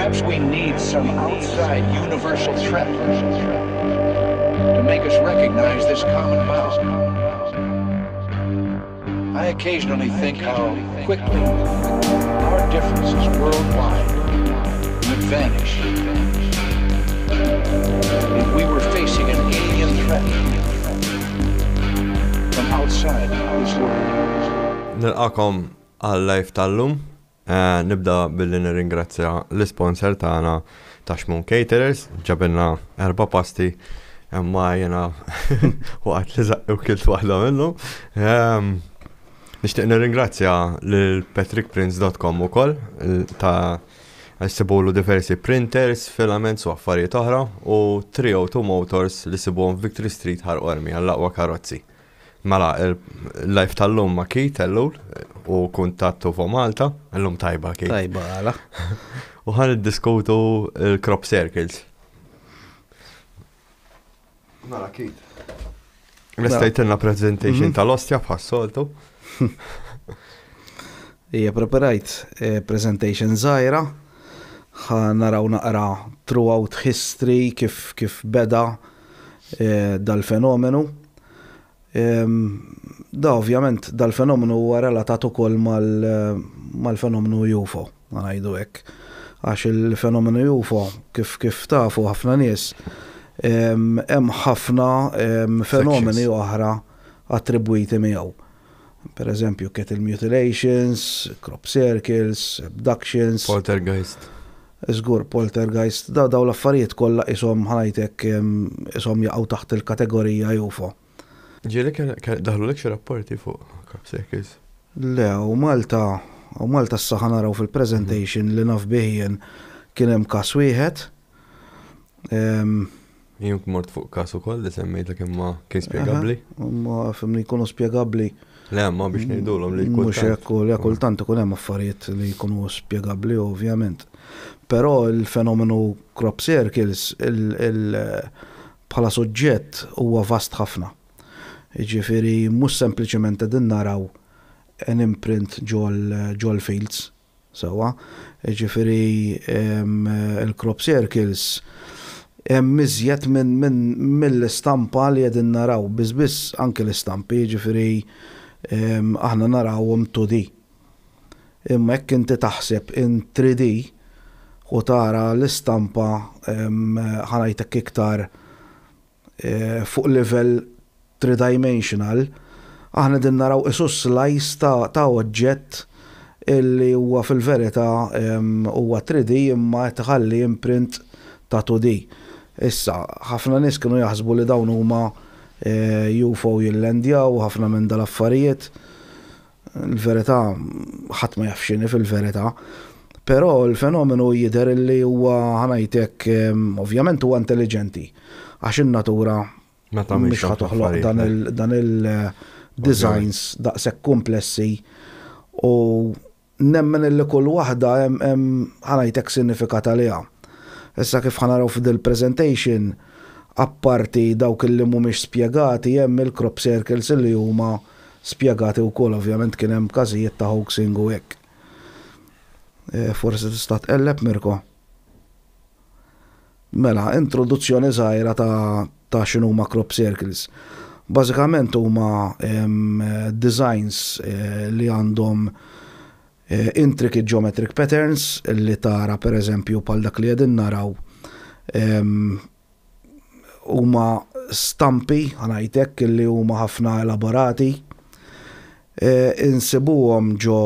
Perhaps we need some outside universal threat to make us recognize this common bond. I occasionally think how quickly our differences worldwide would vanish if we were facing an alien threat from outside this world. Nilqakom għal live tal-lum. Eh, nibda billi nirringrazzja l-sponsor tagħna ta' Xmun Caterers, ġabilna erba' pasti imma jena waqt li zaqqi u kilt waħda minnhom. Ehm, nixtieq nirringrazzja lil patrickprince.com ukoll ta' sibulu diversi printers, filaments u affarijiet oħra u 302 Motors li sibuhom Victory Street Ħar Qormi għall-aqwa karozzi. Mela, il-live tal-lum ma' Keith Ellul u kuntatt UFO Malta, illum tajba Keith. Tajba għala. U ħan iddiskutu il-crop circles. Mela Keith. Lestajtilna presentation mhm. tal-ostja bħas-soltu. Ija preparajt eh, presentation żgħira ħa naraw naqra throughout history kif kif beda eh, dal-fenomenu. Da ovvjament dal-fenomenu huwa relatat ukoll mal-fenomenu UFO, ma ngħidu hekk. Għax il-fenomenu UFO kif kif tafu ħafna nies hemm ħafna fenomeni oħra attribwiti miegħu. Per eżempju, cattle mutilations, crop circles, abductions. Poltergeist. Żgur, poltergeist, da daw l-affarijiet kollha ishom ħanajtek ishom jaqgħu taħt il-kategorija UFO. Ġieli daħlu xi rapporti fuq crop circles? Le, u Malta, u Malta s naraw fil-presentation li naf bih jien kien hemm każ wieħed. Jien mort fuq każ ukoll li semmejtlek imma kien spjegabbli. Ma fimni jkunu spjegabbli. Le, ma biex ngħidulhom li Mhux hekk, le kultant ikun hemm affarijiet li jkunu spjegabbli ovvjament. Però il-fenomenu crop circles bħala suġġett huwa vast ħafna. Jiġifieri mhux sempliċement qegħdin naraw an imprint ġol fields. Sewwa, jiġifieri il-crop circles hemm iżjed minn mill-istampa li qegħdin naraw, biss biss anki l-istampi, jiġifieri aħna narawhom 2D. Imma jekk inti taħseb in 3D u tara l-istampa ħa ngħidlek iktar fuq livell tridimensional, aħna qegħdin naraw qisu slice ta' ta' oġġett illi huwa fil-verità huwa 3D imma qed iħalli imprint ta' 2D. Issa, ħafna nies kienu jaħsbu li dawn huma UFO jillendjaw u ħafna minn dal-affarijiet. Il-verità ħadd ma jaf x'inhi fil-verità. Però l-fenomenu jidher illi huwa ħa ngħid hekk ovvjament huwa intelliġenti għax in-natura mhix ħa toħloq dan il-designs daqshekk kumplessi u Nemmen illi kull waħda hemm hemm ħa ngħid hekk sinifikat għaliha. Issa kif ħa naraw f'dil-presentation, apparti dawk illi mhumiex spjegati hemm il-crop circles illi huma spjegati wkoll, ovvjament kien hemm każijiet ta' hoaxing u hekk. Forsi tista' tqelleb Mirko? Mela, introduzzjoni żgħira ta' ta' x'inhuma crop circles. Bażikament huma designs li għandhom intricate geometric patterns li tara pereżempju bħal dak li qegħdin naraw huma stampi, ħa ngħid hekk, li huma ħafna elaborati. Insibuhom ġo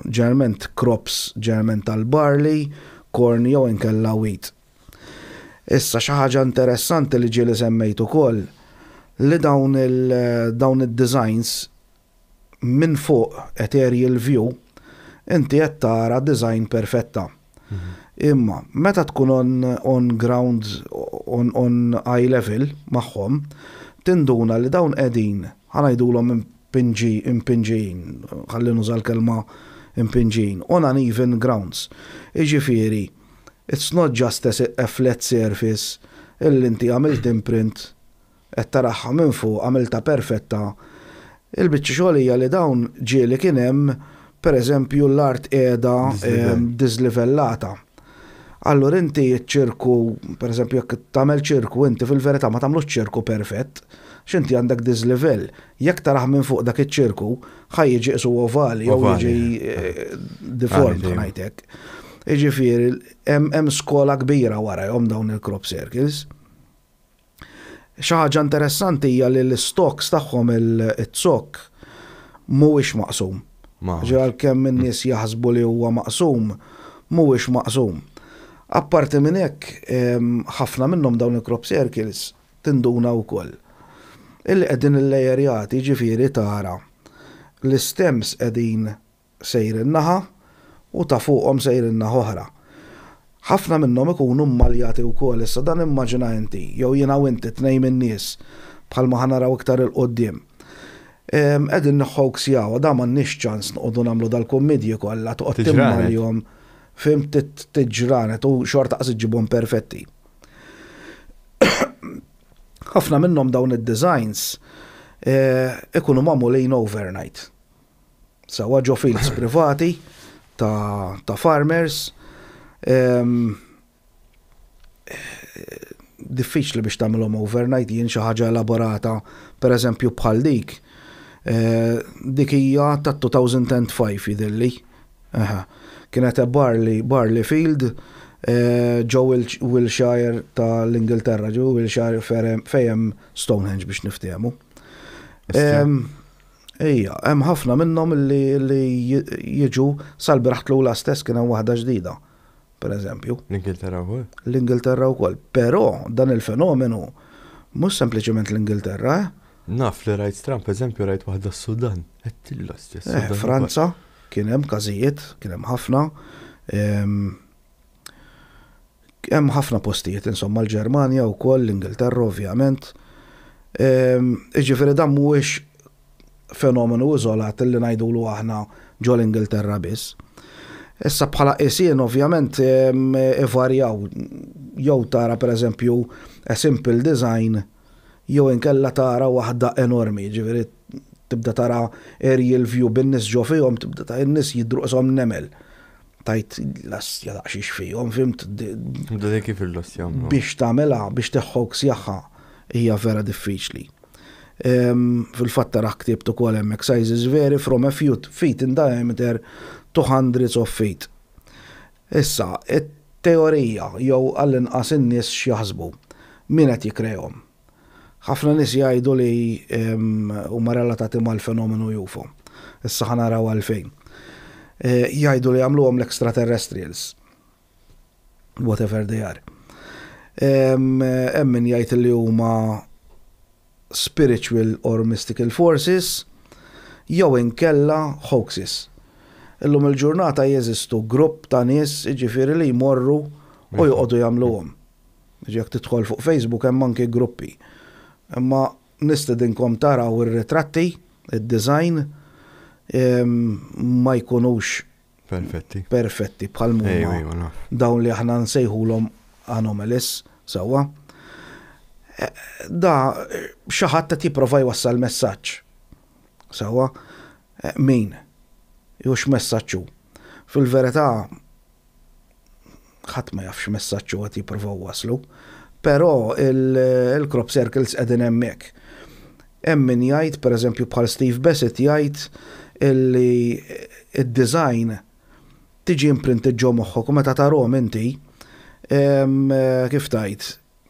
ġeneralment crops ġeneralment tal-barley, corn jew inkella wheat. Issa xi ħaġa interessanti li ġieli semmejt ukoll li dawn il dawn id-designs minn fuq at aerial view inti qed tara design perfetta. Imma meta tkun on on ground on on eye level magħhom tinduna li dawn qegħdin ħa ngħidulhom impinġi impinġijin, ħalli nuża l-kelma impinġijin, on uneven grounds. Jiġifieri it's not just a a flat surface illi inti għamilt imprint Qed taraha minn fuq għamiltha perfetta. Il-biċċa xogħol hija li dawn ġieli kien hemm pereżempju l-art qiegħda diżlivellata. Allura inti ċ-ċirku, per eżempju, jekk tagħmel ċirku, inti fil-verità ma tagħmlux ċirku perfett, x'inti għandek dislevel. Jekk tarah minn fuq dak iċ-ċirku, ħa jiġi qisu ovali jew jiġi deformed, ngħidlek. Jiġifieri hemm skola kbira warajhom dawn il-crop circles. Xi ħaġa interessanti hija li l-istocks tagħhom, it-zokk, mhuwiex maqsum. Ġi għalkemm in-nies jaħsbu li huwa maqsum, mhuwiex maqsum. Apparti minn hekk, ħafna minnhom dawn il-crop circles tinduna wkoll illi qegħdin illejjerjati, jiġifieri tara l-istems qegħdin sejrin naħa u ta' fuqhom sejrin naħa oħra. Ħafna minnhom ikunu mmaljati wkoll, issa dan immaġina inti, jew jiena u inti, tnejn min-nies, bħalma ħa naraw iktar 'il quddiem. Qegħdin niħħowksjaw, da m'għandniex ċans noqogħdu nagħmlu dal-kummidji kollha, toqgħod timmaljhom, fhimt, tiġranet u xorta qas iġġibhom perfetti. Ħafna minnhom dawn id-designs ikunu magħmulin overnight. Sewwa ġo fields privati ta', ta farmers. Diffiċli biex tagħmilhom overnight, jien xi ħaġa elaborata, per eżempju bħal dik. Dik hija ta' 2005 jidhirli. Kienet barley field ġo Wiltshire tal-Ingilterra, ġo Wiltshire fejn hemm Stonehenge biex niftehmu. Ejja, hemm ħafna minnhom li jiġu sal-bieraħ tlula stess kien hemm waħda ġdida, per eżempju. L-Ingilterra wkoll? L-Ingilterra wkoll. Però dan il-fenomenu mhux sempliċement l-Ingilterra, eh? Naf li rajt Trump, eżempju, rajt waħda s-Sudan. Għedtilha stess. Franza, kien hemm każijiet, kien hemm ħafna. Hemm ħafna postijiet, insomma, l-Ġermanja wkoll, l-Ingilterra ovvjament. Jiġifieri dan mhuwiex fenomenu iżolat li ngħidulu aħna ġo l-Ingilterra biss. Issa bħala qisien ovvjament ivarjaw, jew tara pereżempju a simple design jew inkella tara waħda enormi, jiġifieri tibda tara aerial view bin-nies ġo fihom, tibda tara n-nies jidhru qishom nemel. Tajt l-ostja daqsxiex fihom, fhimt? Bda kif il-ostja. Biex tagħmilha, biex teħħoksjaha hija vera diffiċli. Fil-fatt tara ktibt ukoll hemmhekk sizes vary from a few feet in diameter to hundreds of feet. Issa, it-teorija jew għall-inqas in-nies x'jaħsbu? Min qed jikkrejhom? Ħafna nies jgħidu li huma relatati mal-fenomenu UFO. Issa ħa naraw għalfejn. Jgħidu li jagħmluhom l-extraterrestrials. Whatever they are. Hemm min jgħid li huma spiritual or mystical forces jew inkella hoaxes. Illum il-ġurnata jeżistu grupp ta' nies, jiġifieri, li jmorru u joqogħdu jagħmluhom. Jekk tidħol fuq Facebook hemm anki gruppi. Imma nistedinkom taraw ir-ritratti, id-design ma jkunux perfetti. Perfetti bħal huma dawn li aħna nsejħulhom anomalies, sewwa. Da xi ħadd qed jipprova jwassal messaġġ. Sewwa, min? Jew x'messaġġ hu? Fil-verità ħadd ma jaf x'messaġġ hu qed jippruvaw waslu. Però il-crop circles qegħdin hemmhekk. Hemm min jgħid, pereżempju bħal Steve Bassett jgħid illi id-design tiġi imprinted ġo moħħok u meta tarahom inti, kif tajt?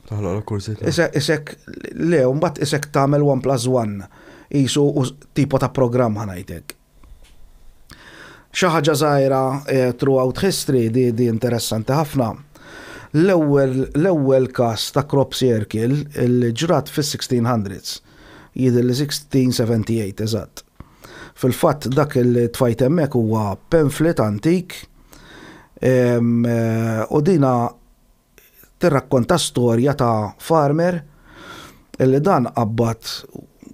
Taħloq l-kursità. Isek, le, mbagħad isek tagħmel 1 plus 1. Isu tipo ta' programm, ħa ngħidlek. Xi ħaġa żgħira throughout history di interessanti ħafna. L-ewwel każ ta' crop circle li ġrat fis-1600s. Jidher li 1678 eżatt. Fil-fatt dak li tfajt hemmhekk huwa pamphlet antik u dina tirrakkonta storja ta' farmer illi dan qabbad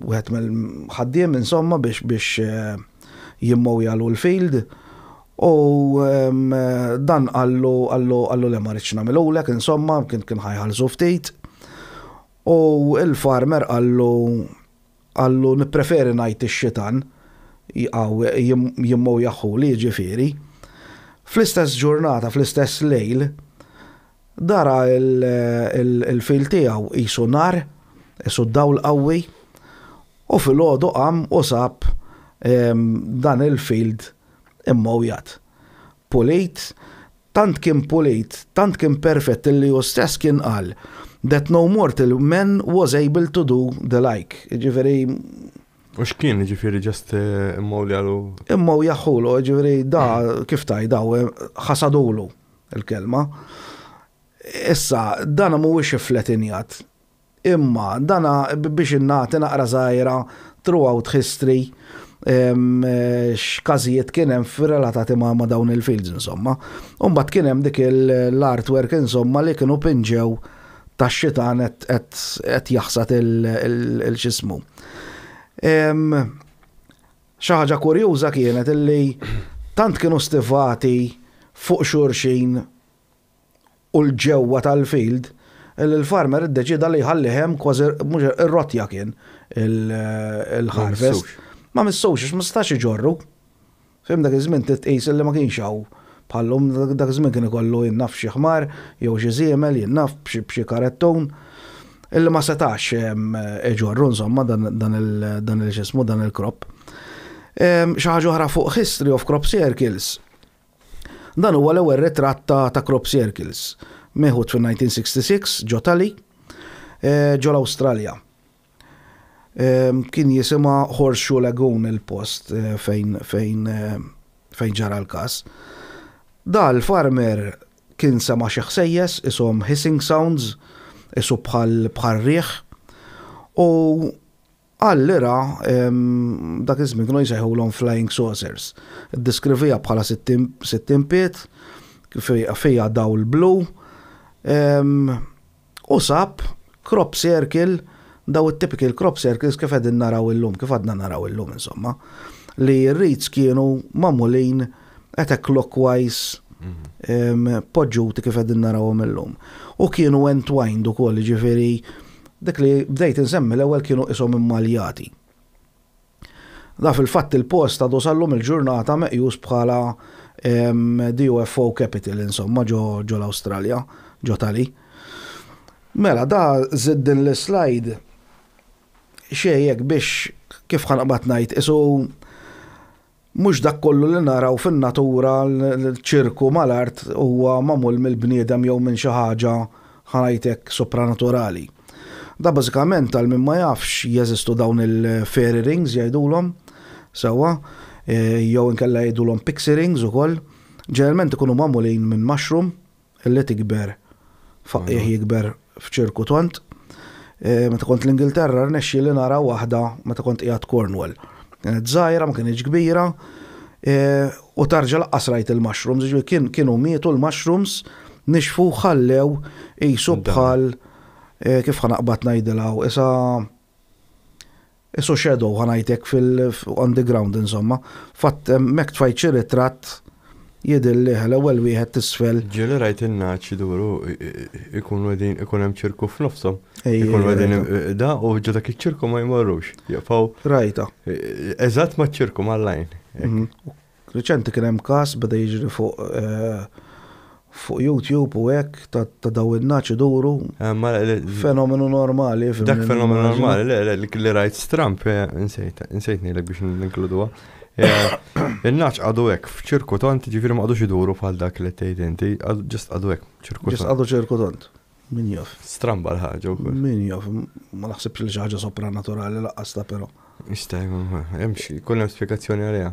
wieħed mill-ħaddiem insomma biex jimmowjalu l-field u dan qallu le, ma rridx nagħmilulek, insomma kien ħa jħallsu ftit u il-farmer qallu "Nippreferi ngħid ix-xitan jimmowjaħuli", ġifieri. Fl-istess ġurnata, fl-istess lejl, Dara il-field tiegħu qisu nar, qisu dawl qawwi, u filgħodu qam u sab dan il-field immowjat. Pulit, tant kien pulit, tant kien perfett illi hu stess kien qal that no mortal man was able to do the like. Jiġifieri. U x'kien, jiġifieri just immowjalu? Immowjaħulu, jiġifieri da kif tgħid daw ħasadulu il-kelma. Issa, dana mhuwiex iffletinjat. Imma dana biex nagħti naqra żgħira throughout history x'każijiet kien hemm relatati ma' dawn il-fields insomma. U mbagħad kien hemm dik l-artwork insomma li kienu pinġew tax-xitan qed jaħsad il-x'ismu. Xi ħaġa kurjuża kienet illi tant kienu stivati fuq xulxin u l-ġewwa tal-field illi l-farmer iddeċieda li jħallih hemm kważi mhux ir-rotja kien il-harvest. Ma missux għax ma setax iġorru. Fim dak iż-żmien trid tqis illi ma kienx hawn bħal-lum, dak iż-żmien kien ikollu jien naf xi ħmar jew xi żiemel jien naf b'xi karettun illi ma setax iġorru insomma dan il-x'ismu dan il-crop. Xi ħaġa oħra fuq history of crop circles. Dan huwa l-ewwel ritratt ta' crop circles, meħud fil-1966 ġo Tully, ġo l-Awstralja. Kien jisimha Horseshoe Lagoon il-post fejn fejn fejn ġara l-każ. Da l-farmer kien sema' xi ħsejjes ishom hissing sounds, isu bħal bħal riħ, u Qal li ra, dak iż-żmien kienu jsejħulhom flying saucers. Iddeskriviha bħala 60 pied, fiha dawl blu, u sab crop circle, daw it-typical crop circles kif qegħdin naraw illum, kif għadna naraw illum insomma, li r-reeds kienu magħmulin at a clockwise poġġuti kif qegħdin narawhom illum. U kienu entwined ukoll, jiġifieri Dik li bdejt insemmi l-ewwel kienu qishom immaljati. Da fil-fatt il-post għadu sal-lum il-ġurnata meqjus bħala the UFO capital insomma ġo l-Awstralja, ġo Tali. Mela da żidt din l-slide xejn hekk biex kif ħa naqbad ngħid qisu Mhux dak kollu li naraw fin-natura, l-ċirku mal-art huwa magħmul mill-bniedem jew minn xi ħaġa, ħa ngħid hekk, sopranaturali. Da bażikament għal min ma jafx jeżistu dawn il-fairy rings jgħidulhom, sewwa, jew inkella jgħidulhom pixie rings ukoll. Ġeneralment ikunu magħmulin minn mushroom, li tikber faqqiegħ jikber f'ċirku tond. Meta kont l-Ingilterra rnexxieli nara waħda meta kont qiegħed Cornwall. Kienet żgħira, ma kinitx kbira, u tarġa' laqqas rajt il-mushrooms, jiġifieri kienu mietu l-mushrooms, nixfu u ħallew qisu bħal kif ħa naqbad ngħidilha hawn, isa Qisu shadow ħa ngħid hekk fil on the ground insomma. Fatt hemmhekk tfajt xi ritratt jidhirli l-ewwel wieħed t'isfel. Ġieli rajt in-nagħaġ iduru ikunu qegħdin ikun hemm ċirku f'nofshom. Ikunu qegħdin da u ġo dak iċ-ċirku ma jmorrux. Jibqgħu. Rajtha. Eżatt maċ-ċirku mal-lajn. Riċenti kien hemm każ beda jiġri fuq fuq YouTube u hekk ta' daw in-nagħaġ iduru. Fenomenu normali. Dak fenomenu normali, le, le, li rajt stramp, insejt, insejt ngħidlek biex ninkluduha. Il-nagħaġ qagħdu hekk f'ċirku tond, ġifieri ma qagħdux iduru bħal dak li tgħid inti, ġust qagħdu hekk, ċirku tond. Ġust qagħdu ċirku tond. Min jaf. Stramba l-ħaġa wkoll. Min jaf, ma naħsibx li xi ħaġa sopranaturali laqqas ta' però. Jista' jkun, hemm xi, jkun hemm spjegazzjoni għaliha.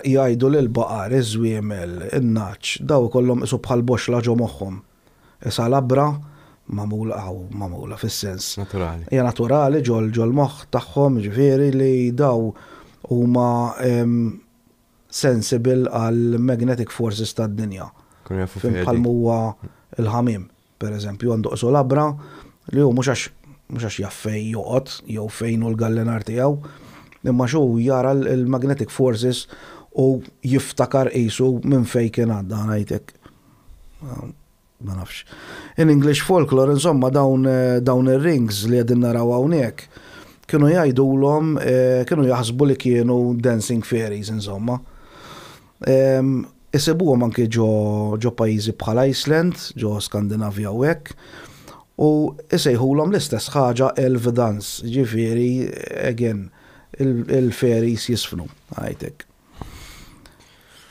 Jgħidu li l-baqar, iż-żwiemel, in-nagħaġ, daw ikollhom qisu bħal boxla ġo moħħhom. Qisha labra magħmula, aw magħmula fis-sens. Naturali. Hija naturali ġol-moħħ tagħhom, jiġifieri li daw huma sensible għall magnetic forces tad-dinja. Jkunu jafu fejn Bħal m'huwa l-ħamiem. Per eżempju, għandu qisu labra li hu mhux għax mhux għax jaf fejn joqgħod jew fejn hu l-gallinar tiegħu, imma għax hu jara l-magnetic forces u jiftakar qisu minn fejn kien għadda, ħa ngħid hekk. Ma nafx. In English folklore, insomma, dawn dawn ir-rings li qegħdin naraw hawnhekk kienu jgħidulhom kienu jaħsbu li kienu dancing fairies, insomma. Isibuhom anki ġo ġo pajjiżi bħal Iceland, ġo Skandinavja u hekk, u isejħulhom l-istess ħaġa elf dance, ġifieri again il-fairies jisfnu, ngħid hekk.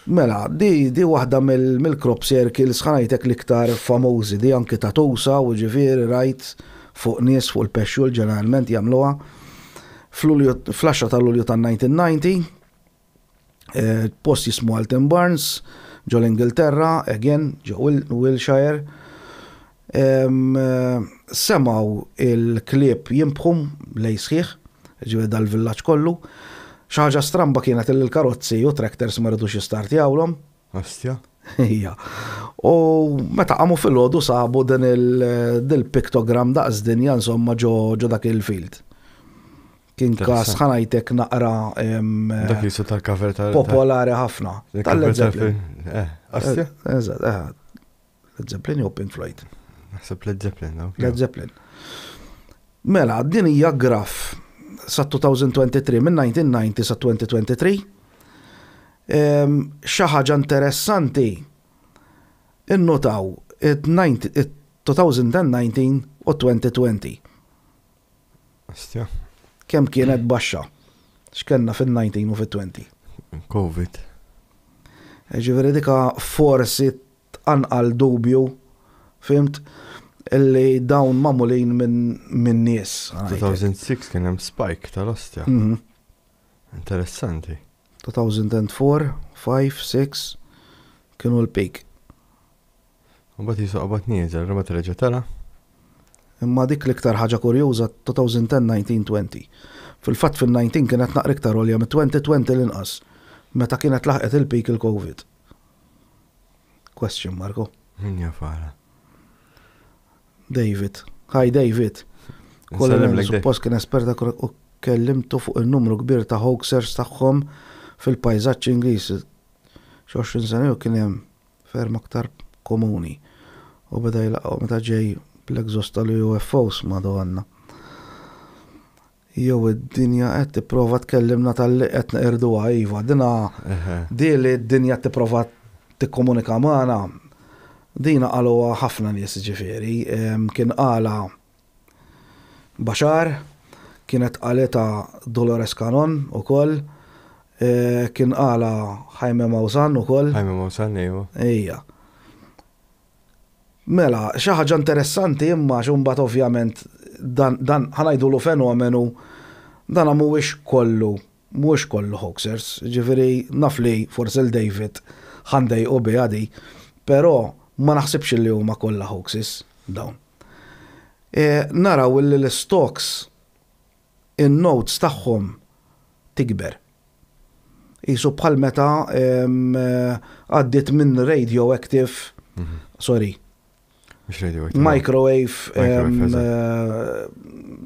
Mela, di, di waħda mill-crop circles ħa ngħidlek l-iktar famużi, di anki ta' tusa u ġifieri rajt fuq nies fuq il-pexxul ġeneralment jagħmluha. Fl-Lulju, fl-10 ta' Lulju tan-1990, post jismu Alton Barnes, ġo l-Ingilterra, again, ġo Wiltshire. Semgħu il-klieb jinbħu lejl sħiħ, ġifieri dal-villaġġ kollu. Xi ħaġa stramba kienet li l-karozzi u tractors ma ridux jistartjawlhom. Ostja. Ija. U meta qamu filgħodu sabu din il-piktogram daqs dinja insomma ġo dak il-field. Kien każ ħa ngħidlek naqra Dak jisu tal-cover tal popolari ħafna. Tal-Led Zeppelin. Ostja? Eżatt, Led Zeppelin jew Pink Floyd? Naħseb Led Zeppelin, ok. Led Zeppelin. Mela, din hija graf sa 2023, minn 1990 sa 2023. Xi ħaġa interessanti, innotaw it-2019 u 2020. Ostja. Kemm kienet baxxa? X'kellna fil-19 u fil-20? Covid. Ġifieri dika forsi tqanqal dubju, fhimt, illi dawn magħmulin minn nies. 2006 kien hemm spike tal-ostja. Interessanti. 2004, 5, 6 kienu l-peak. U mbagħad jisu qabad nieżel, raba reġa' tela. Imma dik l-iktar ħaġa kurjuża 2010, 19, 20. Fil-fatt fil-19 kienet naqra iktar għolja mit-2020 l-inqas, meta kienet laħqet il-peak il-Covid. Question Marco. Min jafara. David. Hi David. Nsellem lek, David. Suppost kien esperta u kellimtu fuq il-numru kbir ta' hoaxers tagħhom fil-pajżaġġ Ingliż. Xi 20 sena ilu kien hemm ferm aktar komuni. U beda jilaqgħu meta ġej bl-exhaust tal-UFOs, Madonna. Jew id-dinja qed tipprova tkellimna tal-li qed neqirduha iva, dina di li d-dinja tipprova tikkomunika magħna. Dina qaluha ħafna nies ġifieri, kien qala Bashar, kienet qalita Dolores Cannon ukoll, kien qala Jaime Maussan ukoll. Jaime Maussan, ejwa. Ejja. Mela, xi ħaġa interessanti imma xumbat ovvjament dan, dan ħa ngħidulu fenomenu dan mhuwiex kollu hoaxers, ġifieri naf li forsi l-David ħa ndejqu biha di, però ma naħsibx li huma kollha hoaxes dawn. Naraw li l-stalks in-nodes tagħhom tikber. Isu bħal meta għaddit minn radioactive, sorry, Mhux radioactive. Microwave, Microwave,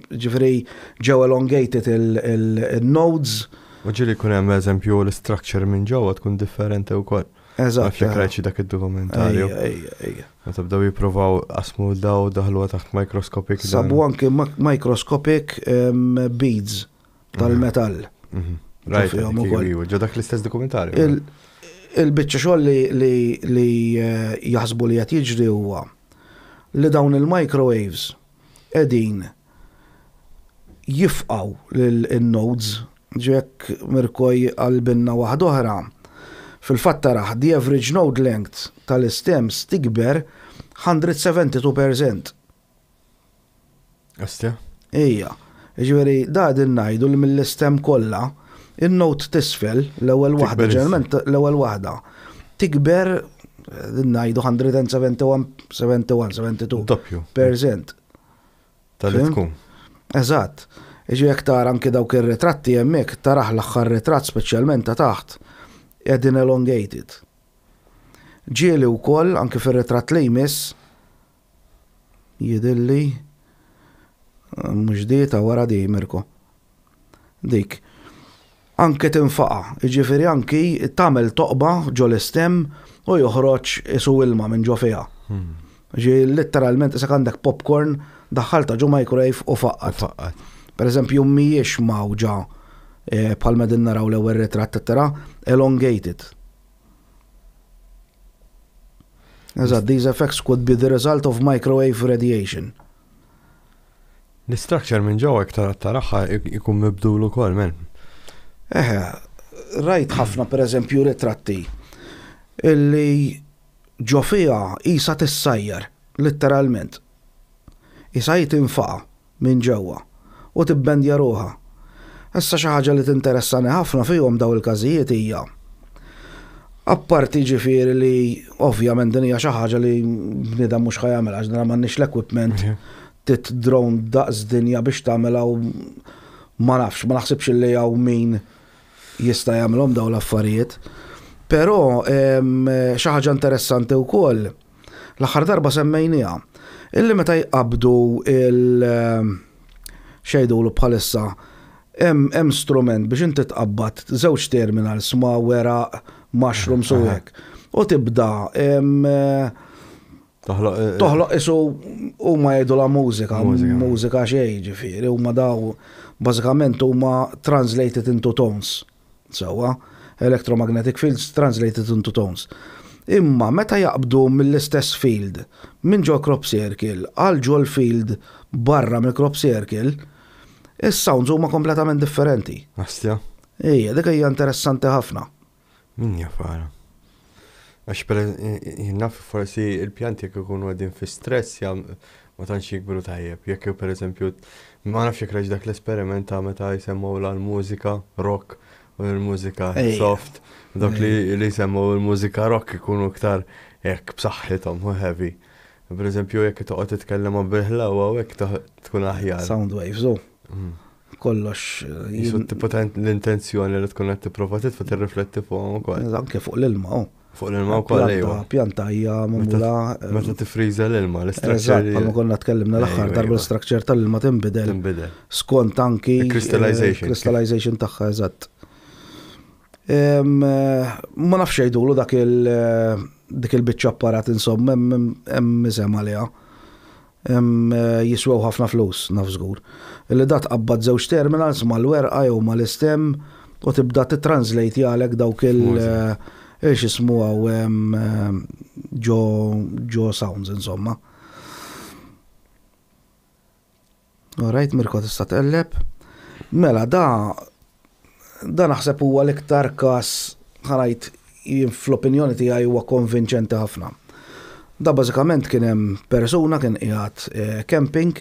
ġifieri ġew elongated il-nodes. U ġieli jkun hemm eżempju l-structure minn ġewwa tkun differenti wkoll. Eżatt. Naf jekk dak id-dokumentarju. Ejja. Meta bdew jippruvaw qasmu daw daħluha taħt microscopic. Sabu anke microscopic beads tal-metall. Rajt, fihom ukoll. iva, ġo dak l-istess dokumentarju. Il-biċċa xogħol li jaħsbu li qed jiġri huwa li dawn il-microwaves qegħdin jifqgħu lil-nodes ġek Mirkoj għal-binna waħda oħra. Fil-fatt taraħ, the average node length tal-stems tikber 172%. Ostja? Ija, ġifieri da din ngħidu li mill-stem kollha, in-node t'isfel, l-ewwel waħda, Tikber ġeneralment l-ewwel waħda, tikber din ngħidu 171, 71, 72 Doppju. percent. Tal-li Fhimt? tkun. Eżatt. Iġi jekk tara anki dawk ir-ritratti hemmhekk, taraħ l-aħħar ritratt speċjalment ta' taħt, qegħdin elongated. Ġieli wkoll anki fir-ritratt li jmiss jidilli mhux di ta' wara di Mirko. Dik. Anke tinfaqa, jiġifieri anki tagħmel toqba ġo l-istem u joħroġ isu ilma minn ġo fiha. Ġi letteralment isek għandek popcorn daħħalta ġo microwave u faqqat. Faqqat. Per eżempju, mhijiex mawġa bħal ma din naraw l-ewwel ritratt tara elongated. Eżatt, these effects could be the result of microwave radiation. L-structure minn ġewwa iktar taraha ikun mibdul ukoll, men. Eħe, rajt ħafna per eżempju ritratti illi ġo fiha isa tissajjar, letteralment. Isa jitinfaqa minn ġewwa u tibbendja ruħha. Issa xi ħaġa li tinteressani ħafna fihom daw il-każijiet hija apparti ġifieri li ovvjament din hija xi ħaġa li bniedem mhux ħa jagħmel għax dan m'għandniex l-equipment tit drone daqs dinja biex tagħmilha u ma nafx, ma naħsibx li hawn min jista' jagħmilhom dawn l-affarijiet. Però xi ħaġa interessanti wkoll, l-aħħar darba semmejniha, illi meta jqabdu il xejdulu bħalissa hemm strument biex inti tqabbad żewġ terminals ma' weraq, mushrooms u hekk. U tibda toħloq isu huma jgħidu la mużika, mużika xejn ġifieri, huma daw bażikament huma translated into tones. Sewwa, electromagnetic fields translated into tones. Imma meta jaqbdu mill-istess field minn ġo crop circle għal ġo l-field barra mill crop circle, is-sounds huma kompletament differenti. Astja. Ejja, dik hija interessanti ħafna. Min jafara? Għax per naf forsi il-pjanti jekk ikunu għadin fi stress ma tantx jikbru tajjeb. Jekk per eżempju, ma nafx jekk dak l-esperiment ta' meta jsemmu l-mużika rock u l-mużika soft, dak li jsemmu l-mużika rock ikunu iktar hekk b'saħħithom u heavy. Per eżempju, jekk toqgħod titkellem bil-ħlawa u hekk tkun aħjar. Sound waves, u. Kollox. Jisu tipo l-intenzjoni li tkun qed tipprova titfa' tirrifletti fuq ukoll. Anke fuq l-ilma, oh. Fuq l-ilma wkoll ejwa. Pjanta hija magħmula. Meta tifriża l-ilma, l-istructure. Eżatt, bħalma konna tkellimna l-aħħar darba l-structure tal-ilma tinbidel. Tinbidel. Skont anki. Crystallization. Crystallization tagħha, eżatt. Ma nafx jgħidulu dak il dik il-biċċa apparat insomma hemm isem għaliha. Jiswew ħafna flus, naf żgur. Illi dat tqabbad żewġ terminals mal-werqa jew mal-istem u tibda titranslate jgħalek dawk il- x'ismu hawn ġo sounds insomma. Alright, Mirko tista' tqelleb. Mela, da naħseb huwa l-iktar każ ħa ngħid jien fl-opinjoni tiegħi huwa konvinċenti ħafna. Da bażikament kien hemm persuna kien qiegħed camping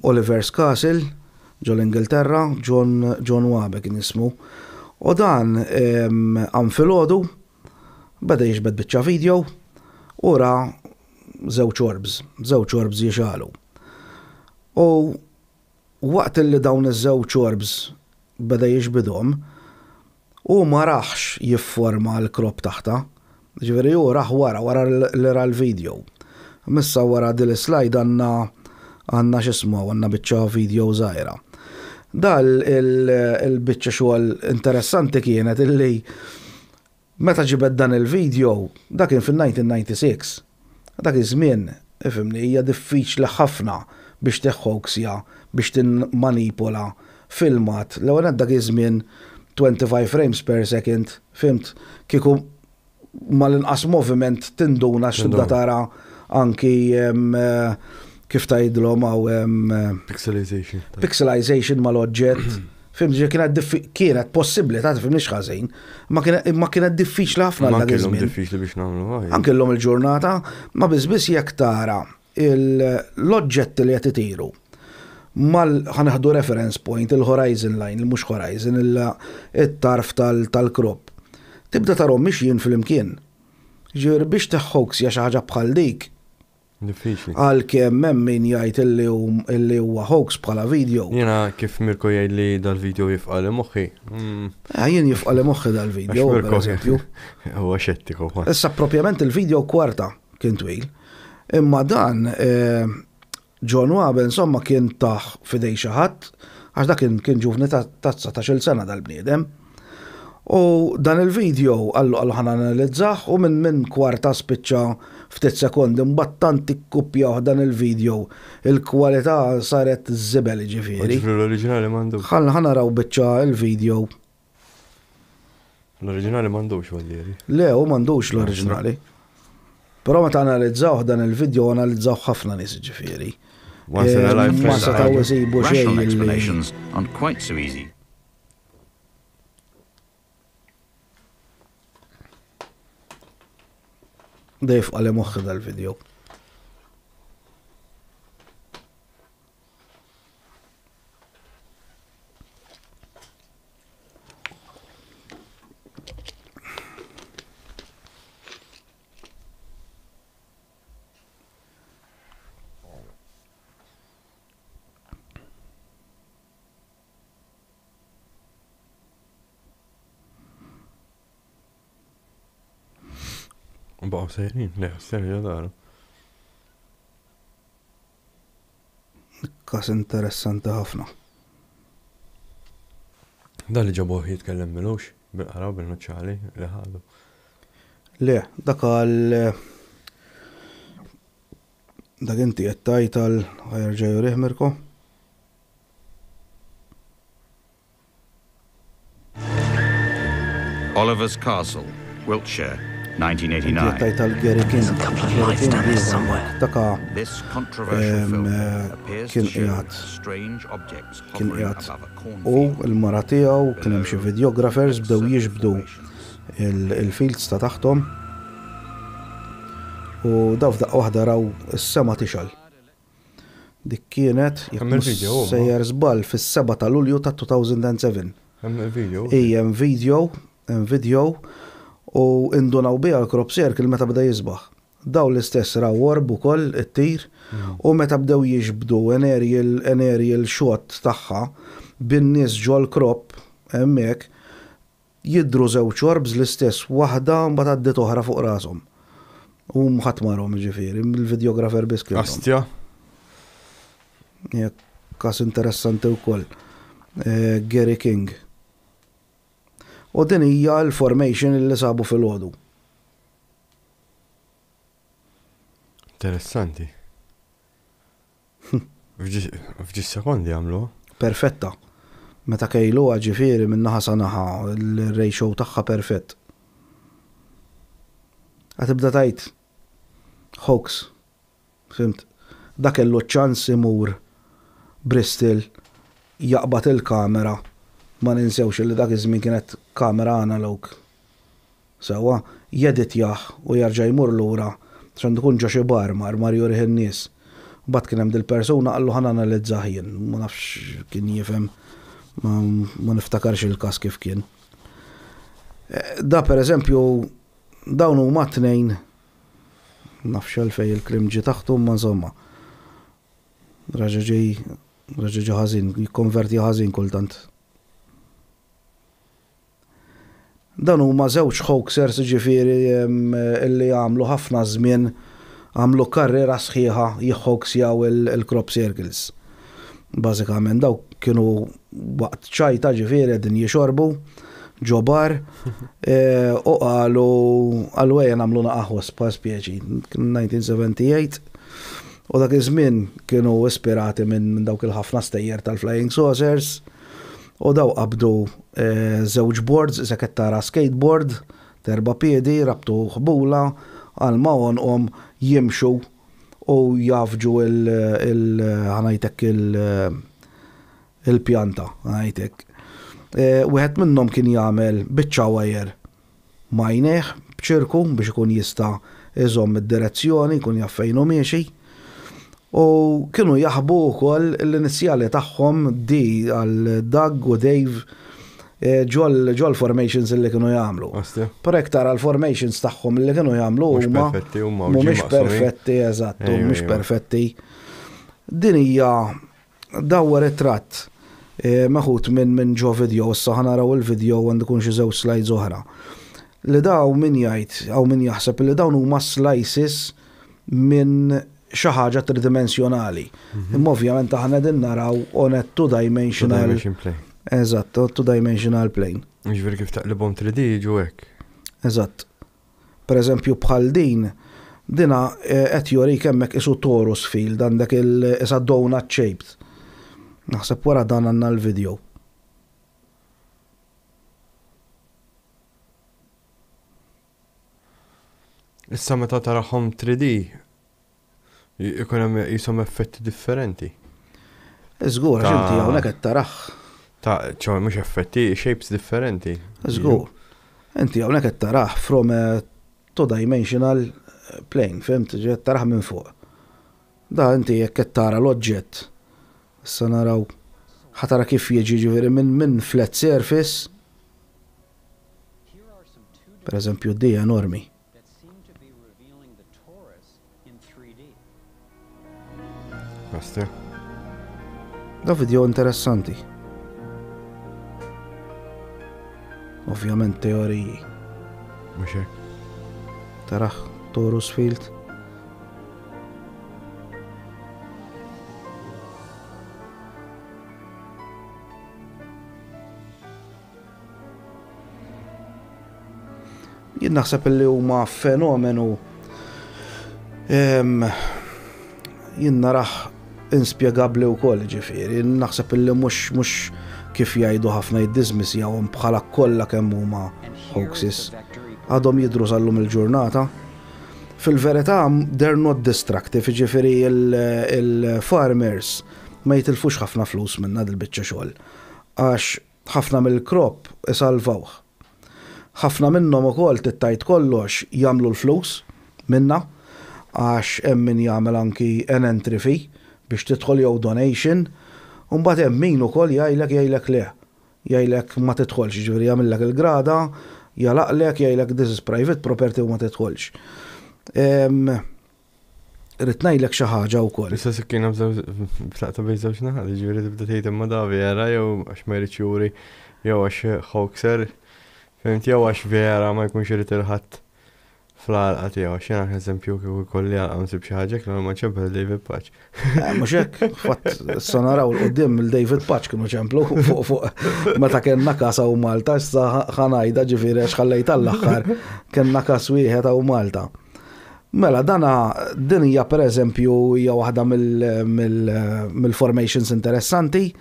Oliver's Castle ġo l-Ingilterra, John, John Wabe kien ismu. U dan għam filgħodu beda jiġbed biċċa video u ra żewġ orbs, żewġ orbs jixegħlu. U waqt li dawn iż-żewġ orbs beda jiġbidhom, u ma raħx jifforma l-crop taħta. Ġifieri hu raħ wara, wara li ra l-video. Missa wara dil slide għandna x'ismu għandna biċċa video żgħira. Dal il-biċċa xogħol interessanti kienet illi meta ġibed dan il-video, dak kien fil-1996. Dak iż-żmien, ifhimni, hija diffiċli ħafna biex teħħoksja, biex timmanipola filmat. L-ewwel dak iż-żmien 25 frames per second, fhimt, kieku mal-inqas moviment tinduna x'tibda tara anki kif tgħidlhom hawn Pixelization. Pixelization mal-oġġett. Fhimt, kienet kienet possibbli, ta' tifhimniex ħażin, ma kienet diffiċli ħafna dak iż-żmien. Diffiċli biex nagħmlu. Anke llum il-ġurnata, ma biss jekk tara l-oġġetti li qed itiru. Mal ħa nieħdu reference point, il-horizon line, il-mhux horizon, il-tarf tal-crop. Tibda tarhom mixjin fl-imkien. Ġifieri biex teħħoksja xi ħaġa bħal dik. Diffiċli. Għalkemm hemm min jgħid illi huwa hoax bħala video. Jiena kif Mirko jgħid li dal-video jifqali moħħi. Jien jifqali moħħi dal-video, per eżempju. Huwa xettiku. Issa propjament il-video kwarta kien twil. Imma dan John Wabe insomma kien taħ fidej xi ħadd, għax dak kien ġuvni ta' 19-il sena dal-bniedem. U dan il-video għallu għallu ħa nanalizzah u minn kwarta spiċċa ftit sekondi mbagħad tant ikkuppjaw dan il-video il-kwalità saret żibel ġifieri. Ġifri l-oriġinali m'għandux. Ħa naraw biċċa il-video. L-oriġinali m'għandux għallieri. Le, u m'għandux l-oriġinali. Però meta analizzawh dan il-video analizzawh ħafna nies ġifieri. Once in a Eh, lifetime. Ma setgħu jsibu xejn Rational li explanations aren't quite so easy. Dejf għali moħħi dal-video. Baqgħu sejrin, le, serju daru. Kas interessanti ħafna. Dan li ġabuh jitkellem milux, bil-qaraw bil-nuċċali li ħadu. Le, dak għal dak inti qed tgħid għal ħajerġa' jurih Mirko. Oliver's Castle, Wiltshire, Inti qed 1989. tgħid għal Gary King. There's a couple of Gary lights King down there iva. somewhere. Daka This controversial Em, film eh, appears kien to show qiegħed- strange objects kien hovering qiegħed above a u cornfield. l-mara tiegħu kien hemm xi videographers bdew Certain jiġbdu formations. il- il-fields ta' taħtom u daw f'daqqa waħda raw is-sema tixal. Dik kienet jekk Hemm mhux il-video huma. sejjer żball fis-7 ta' Lulju ta' 2007. Hemm il-video. Ija hemm video, hemm video u indunaw biha l-crop circle meta beda jisbaħ. Daw l-istess raw orb ukoll it-tir u meta bdew jiġbdu an aerial, an aerial shot tagħha bin-nies ġol crop hemmhekk jidru żewġ orbs l-istess waħda mbagħad għaddiet oħra fuq rashom. U mħadd marhom ġifieri, il-videographer biss kien. Astja. Hija Kas interessanti wkoll. Eh, Gary King. U din hija l-formation li sabu fil-ħodu. Interessanti. F'ġi sekondi għamlu. Perfetta. Meta kejluha ġifieri minn naħa sa naħa, il-ratio tagħha perfett. Għad tibda tajt hoax. Fimt? Dak kellu ċans imur Bristol jaqbad il-kamera. Ma ninsewx li dak iż-żmien kienet kamera analog. Sewwa, jeditjah u jarġa' jmur lura x'għandu jkun ġo xi bar mar mar jurih in-nies. Mbagħad kien hemm dil-persuna qallu ħa nanalizzah jien, ma nafx kien jifhem ma, ma niftakarx il-każ kif kien. Eh, Da per eżempju dawn huma tnejn nafx għalfej il-klim ġie taħtu ma insomma. Raġa ġej raġa ġej ħażin, jikkonverti ħażin kultant. Dan huma żewġ hoaxers ġifieri em, illi għamlu ħafna żmien għamlu karriera sħiħa jħoxjaw il-crop circles. Bażikament daw kienu waqt ċajta ġifieri qegħdin jixorbu ġo bar eh, u qalu qalu ejja nagħmlu naqaħwa spa spjeċi kien 1978 u dak iż-żmien kienu ispirati minn minn dawk il-ħafna stejjer tal-Flying Saucers u daw qabdu eh, żewġ boards, isa qed tara skateboard, terba piedi, rabtu ħbula, għal ma għonqhom jimxu u jafġu il- il- ħanajtek il- il-pjanta, ħanajtek. Eh, Wieħed minnhom kien jagħmel biċċa wajer majneħ b'ċirku biex ikun jista' iżomm id-direzzjoni, jkun jaf fejn hu miexi. U kienu jaħbu wkoll l-inizjali tagħhom D għal Doug u Dave eh, ġol ġol formations li kienu jagħmlu. Astja. Però jekk tara l-formations tagħhom li kienu jagħmlu Mhux huma perfetti huma u ġie mhumiex maqsumin. perfetti eżatt, Ejwa, mhumiex ejwa. perfetti. Din hija dawwa ritratt eh, meħud minn minn ġo video, issa ħa naraw il-video għandu kun xi żewġ slides oħra. Li daw min jgħid, aw min jaħseb li dawn huma slices minn xi ħaġa tridimensjonali. Imma ovvjament aħna din naraw on a two-dimensional Dimension plane. Eżatt, two-dimensional plane. Ġifieri kif taqlibhom 3D jiġu hekk. Eżatt. Per eżempju bħal din, dina eh, qed jorik hemmhekk isu torus field għandek il isa donut shaped. Naħseb wara dan għandna l-video. Issa meta tarahom 3D, ikun hemm qishom effetti differenti. Żgur, għax inti hawnhekk qed tarah. Ta' ċo mhux effetti, shapes differenti. Żgur. Inti hawnhekk qed tarah from a two dimensional plane, fhimt? Qed tarah minn fuq. Da inti jekk qed tara l-oġġett, issa naraw, ħa tara kif jiġi ġifieri minn minn flat surface, per eżempju di enormi. Basta. Da video interessanti. Ovvjament teoriji. Mhux hekk. Taraħ Torus Field. Jien naħseb li huma fenomenu jien narah inspjegabbli wkoll ġifieri, naħseb li mhux mhux kif jgħidu ħafna jiddismissjawhom bħala kollha kemm huma hoaxes. Għadhom jidhru sal-lum il-ġurnata. Fil-verità they're not destructive, jiġifieri il-farmers ma jitilfux ħafna flus minnha dil-biċċa xogħol għax ħafna mill-crop isalvawh. Ħafna minnhom ukoll trid tgħid kollox jagħmlu l-flus minnha għax hemm min jagħmel anki an entry fee biex tidħol jew donation u mbagħad hemm min ukoll jgħidlek jgħidlek le. Jgħidlek ma tidħolx, jiġifieri jagħmillek il-grada, jagħlaqlek, jgħidlek this is private property u ma tidħolx. Rrid ngħidlek xi ħaġa wkoll. Issa sikkina b'tlaqta bejn żewġ naħat, jiġifieri tibda tgħid imma da vera jew għax ma jridx juri jew għax hoaxer, fhimt jew għax vera ma jkunx irid il-ħadd fl-għalqa tiegħu għax jiena eżempju kieku jkolli għalqa nsib xi ħaġa hekk ma ċempel David Paċ. Eh, mhux hekk, fatt issa naraw l qudiem il-David Paċ kienu ċemplu fuq fuq meta kellna każ hawn Malta, issa ħanajda ġifieri għax ħallejt għall-aħħar kellna każ wieħed hawn Malta. Mela dana din hija pereżempju hija waħda mill-formations interessanti,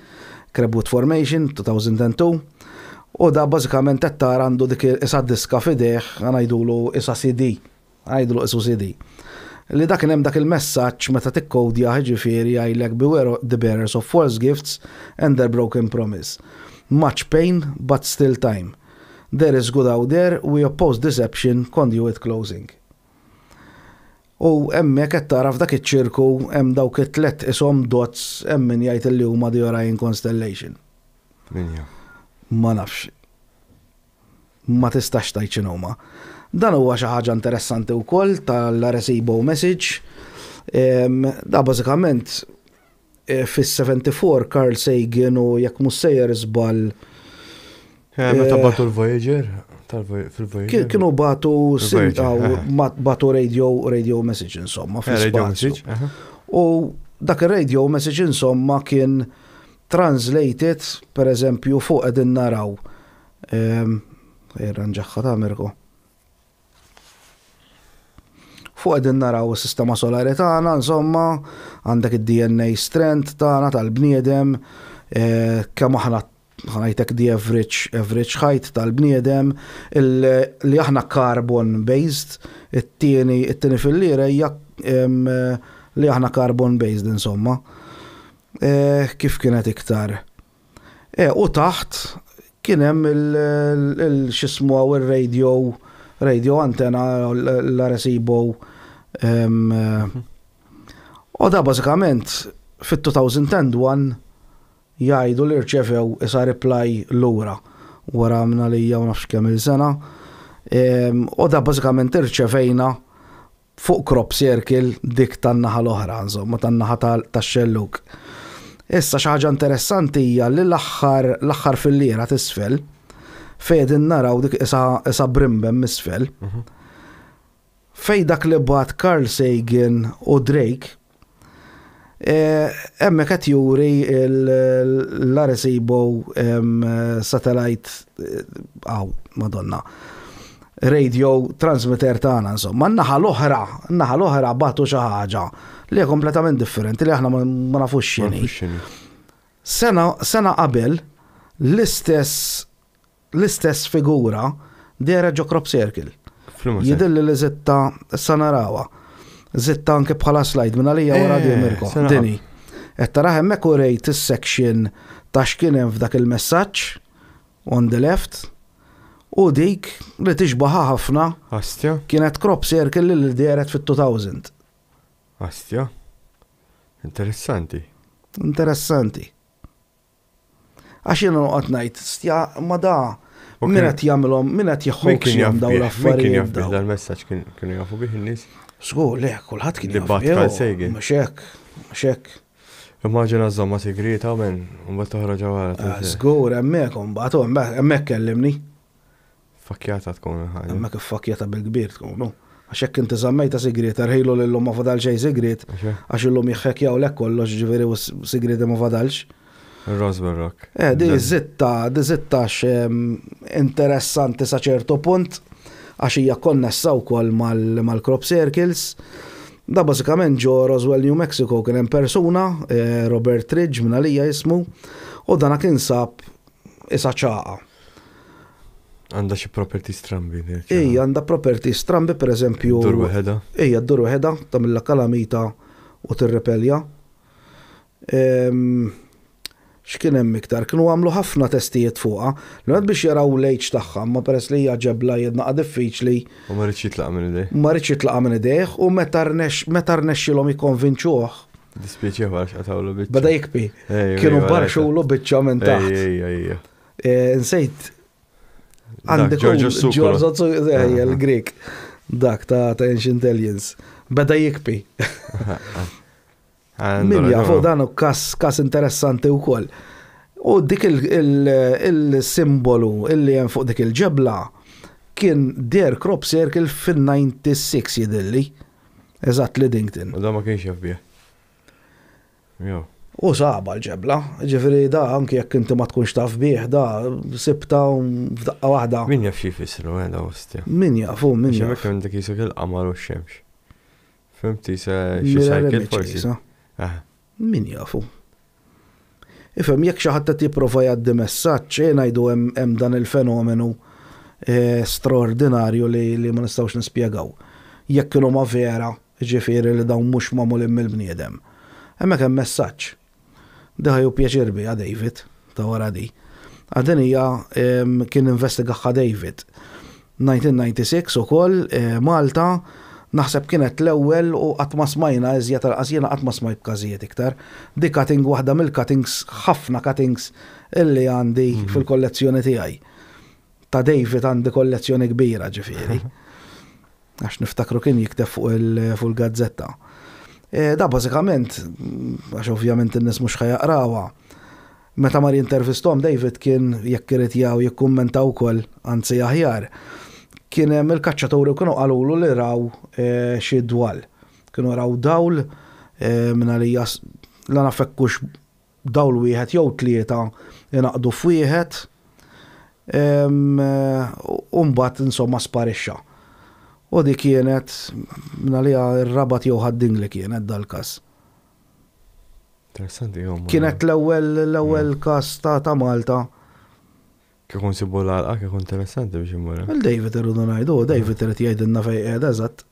Crabwood Formation 2002, u da bażikament qed tara għandu dik isa diska f'idejh, ngħidulu isa CD, ngħidulu qisu CD. Li dak kien hemm dak il-messaġġ meta tikkodjah jiġifieri jgħidlek beware the bearers of false gifts and their broken promise. Much pain but still time. There is good out there, we oppose deception, conduit closing. U hemmhekk qed tara f'dak iċ-ċirku hemm dawk it-tlett qishom dots hemm min jgħid illi huma the Orion Constellation. Min jaf. Ma nafx. Ma tistax tgħid x'inhuma. Dan huwa xi ħaġa interessanti wkoll tal-Arecibo message. Da bażikament Fis-74 Carl Sagan u jekk mhux sejjer żball. Meta bagħtu l-Voyager, fil-Voyager. Kienu bagħtu bagħtu radio radio message insomma fl-spazju. U dak ir-radio message insomma kien translated per eżempju fuq qegħdin naraw. Irranġaħħa ta' Mirko. Fuq qegħdin naraw is-sistema solari tagħna, insomma, għandek id-DNA strand tagħna tal-bniedem, eh, kemm aħna ħanajtek the average, average height tal-bniedem, li aħna carbon based, it-tieni it-tieni fil-lira hija li aħna carbon based insomma. Eh, kif kienet iktar? E, u taħt kien hemm il-x'ismu hawn ir-radio, radio antenna l-Arecibo. U da bażikament fit-2001 jgħidu li rċevew isa reply lura wara minn għalija u nafx kemm il-sena. U da bażikament irċevejna fuq crop circle dik tan-naħa l-oħra, insomma, tan-naħa tax-xellug. Issa xi ħaġa interessanti hija li l-aħħar l-aħħar filliera t'isfel fejn qegħdin naraw dik isa isa brimbem isfel. Mhm. Fejn dak li bagħat Carl Sagan u Drake Hemmhekk qed juri l-Arecibo satellite aw, madonna, radio transmitter tagħna insomma. N-naħa l-oħra, n-naħa l-oħra bagħtu xi ħaġa li hija kompletament differenti li aħna ma nafux x'inhi. Sena sena qabel l-istess L-istess figura dehret ġo crop circle. Jidhirli li żidtha, issa narawha. Żidtha anke bħala slide minn għalija wara di Mirko. Dini. Qed taraha hemmhekk u rejt is-section ta' x'kien hemm f'dak il-messaġġ on the left u dik li tixbaha ħafna kienet crop circle li dehret fit-2000. Astja. Interessanti. Interessanti. Għax jiena noqgħod ngħid, stja, ma da min qed jagħmilhom, min qed jħoxxihom dawn l-affarijiet. Min kien jaf bih dal-messaġġ kienu jafu bih in-nies? Żgur, le, kulħadd kien jaf bih. Mhux hekk, mhux hekk. Immaġina żomma sigrieta men, u mbagħad toħroġha wara. Ah, żgur, hemmhekk imbagħad hemmhekk kellimni. Fakkjata tkun il-ħaġa. Hemmhekk iffakkjata bil-kbir tkun, no. Għax hekk inti żammejta sigriet, erħilu li llum ma fadal xejn sigriet, għax illum jihhekkjawlek kollox, ġifieri u sigrieti ma fadalx. Roswell Rock. Eh, di zitta, di zitta għax interessanti sa ċertu punt, għax hija konnessa wkoll mal-crop circles. Da bażikament ġo Roswell, New Mexico kien hemm persuna, eh, Robert Ridge minn għalija jismu, u dana kien sab isa ċaqa. Għandha xi property strambi. Ejja, għandha property strambi, per eżempju. Dur waħedha. Ejja, ddur waħedha, tagħmilha kalamita u tirrepelja. X'kien hemm iktar? Kienu għamlu ħafna testijiet fuqha. L-għed biex jaraw l-age tagħha, ma peress li hija ġebla jednaqa diffiċli. U ma ridx jitlaqa minn idejh. Ma ridx jitlaqa minn idejh u meta rnexxilhom jikkonvinċuh. Dispjaċih għax qatawlu biċċa. Beda jikbi. Kienu barxulu biċċa minn taħt. Ejja, ejja. Nsejt. Għandek Giorgio Succolo. Giorgio Succolo, il-Grek. Dak ta' Ancient Aliens. Beda jikbi. Min jafu dan u kas interessanti u koll. U dik il-simbolu illi hemm fuq dik il-ġebla kien der crop circle fin-96 jidilli. Eżatt Lidington. U da ma kienx jaf bih. U saba l-ġebla, ġifieri da anki jekk inti ma tkunx taf bih, da sibta f'daqqa waħda. Min jaf xi jfissru, eh, da ostja. Min jafu, min jaf. Xi għandek jisuk il-qamar u x-xemx. Fimti se xi cycle forsi. Eh. Min jafu. Ifhem jekk xi ħadd qed jipprova jgħaddi messaġġ, eh, ngħidu hemm dan il-fenomenu eh, straordinarju li ma nistgħux nispjegaw. Jekk kienu ma vera, Jiġifieri li dawn mhux magħmulin mill-bniedem. Hemmhekk hemm messaġġ. Di ħa jieħu pjaċir biha David, ta' wara di. Għax din hija kien investigahha David. 1996 ukoll Malta naħseb kienet l-ewwel u qatt ma smajna iżjed anqas jiena qatt ma smajt b'każijiet iktar. Di cutting waħda mill-cuttings ħafna cuttings illi għandi fil-kollezzjoni tiegħi. Ta' David għandi kollezzjoni kbira ġifieri. Għax niftakru kien jikteb fuq il-gazzetta. E, da bażikament, għax ovvjament in-nies mhux ħa jaqrawha, meta mar jintervistom David kien jekk irid jaw jikkummenta wkoll, anzi aħjar, kien hemm il-kaċċaturi kienu qalulu li raw e, xi dwal. Kienu raw dawl e, minn għalija la naf hekkux dawl wieħed jew tlieta ingħaqdu f'wieħed u mbagħad insomma sparixxa. U di kienet minn għalija r-Rabat jew Ħad-Dingli kienet dal-każ. Interessanti jom. Kienet l-ewwel l-ewwel każ ta' Malta. Kieku nsibu l-għalqa kieku interessanti biex immur. Il-David irridu ngħidu, David irid jgħidilna fejn qiegħda eżatt.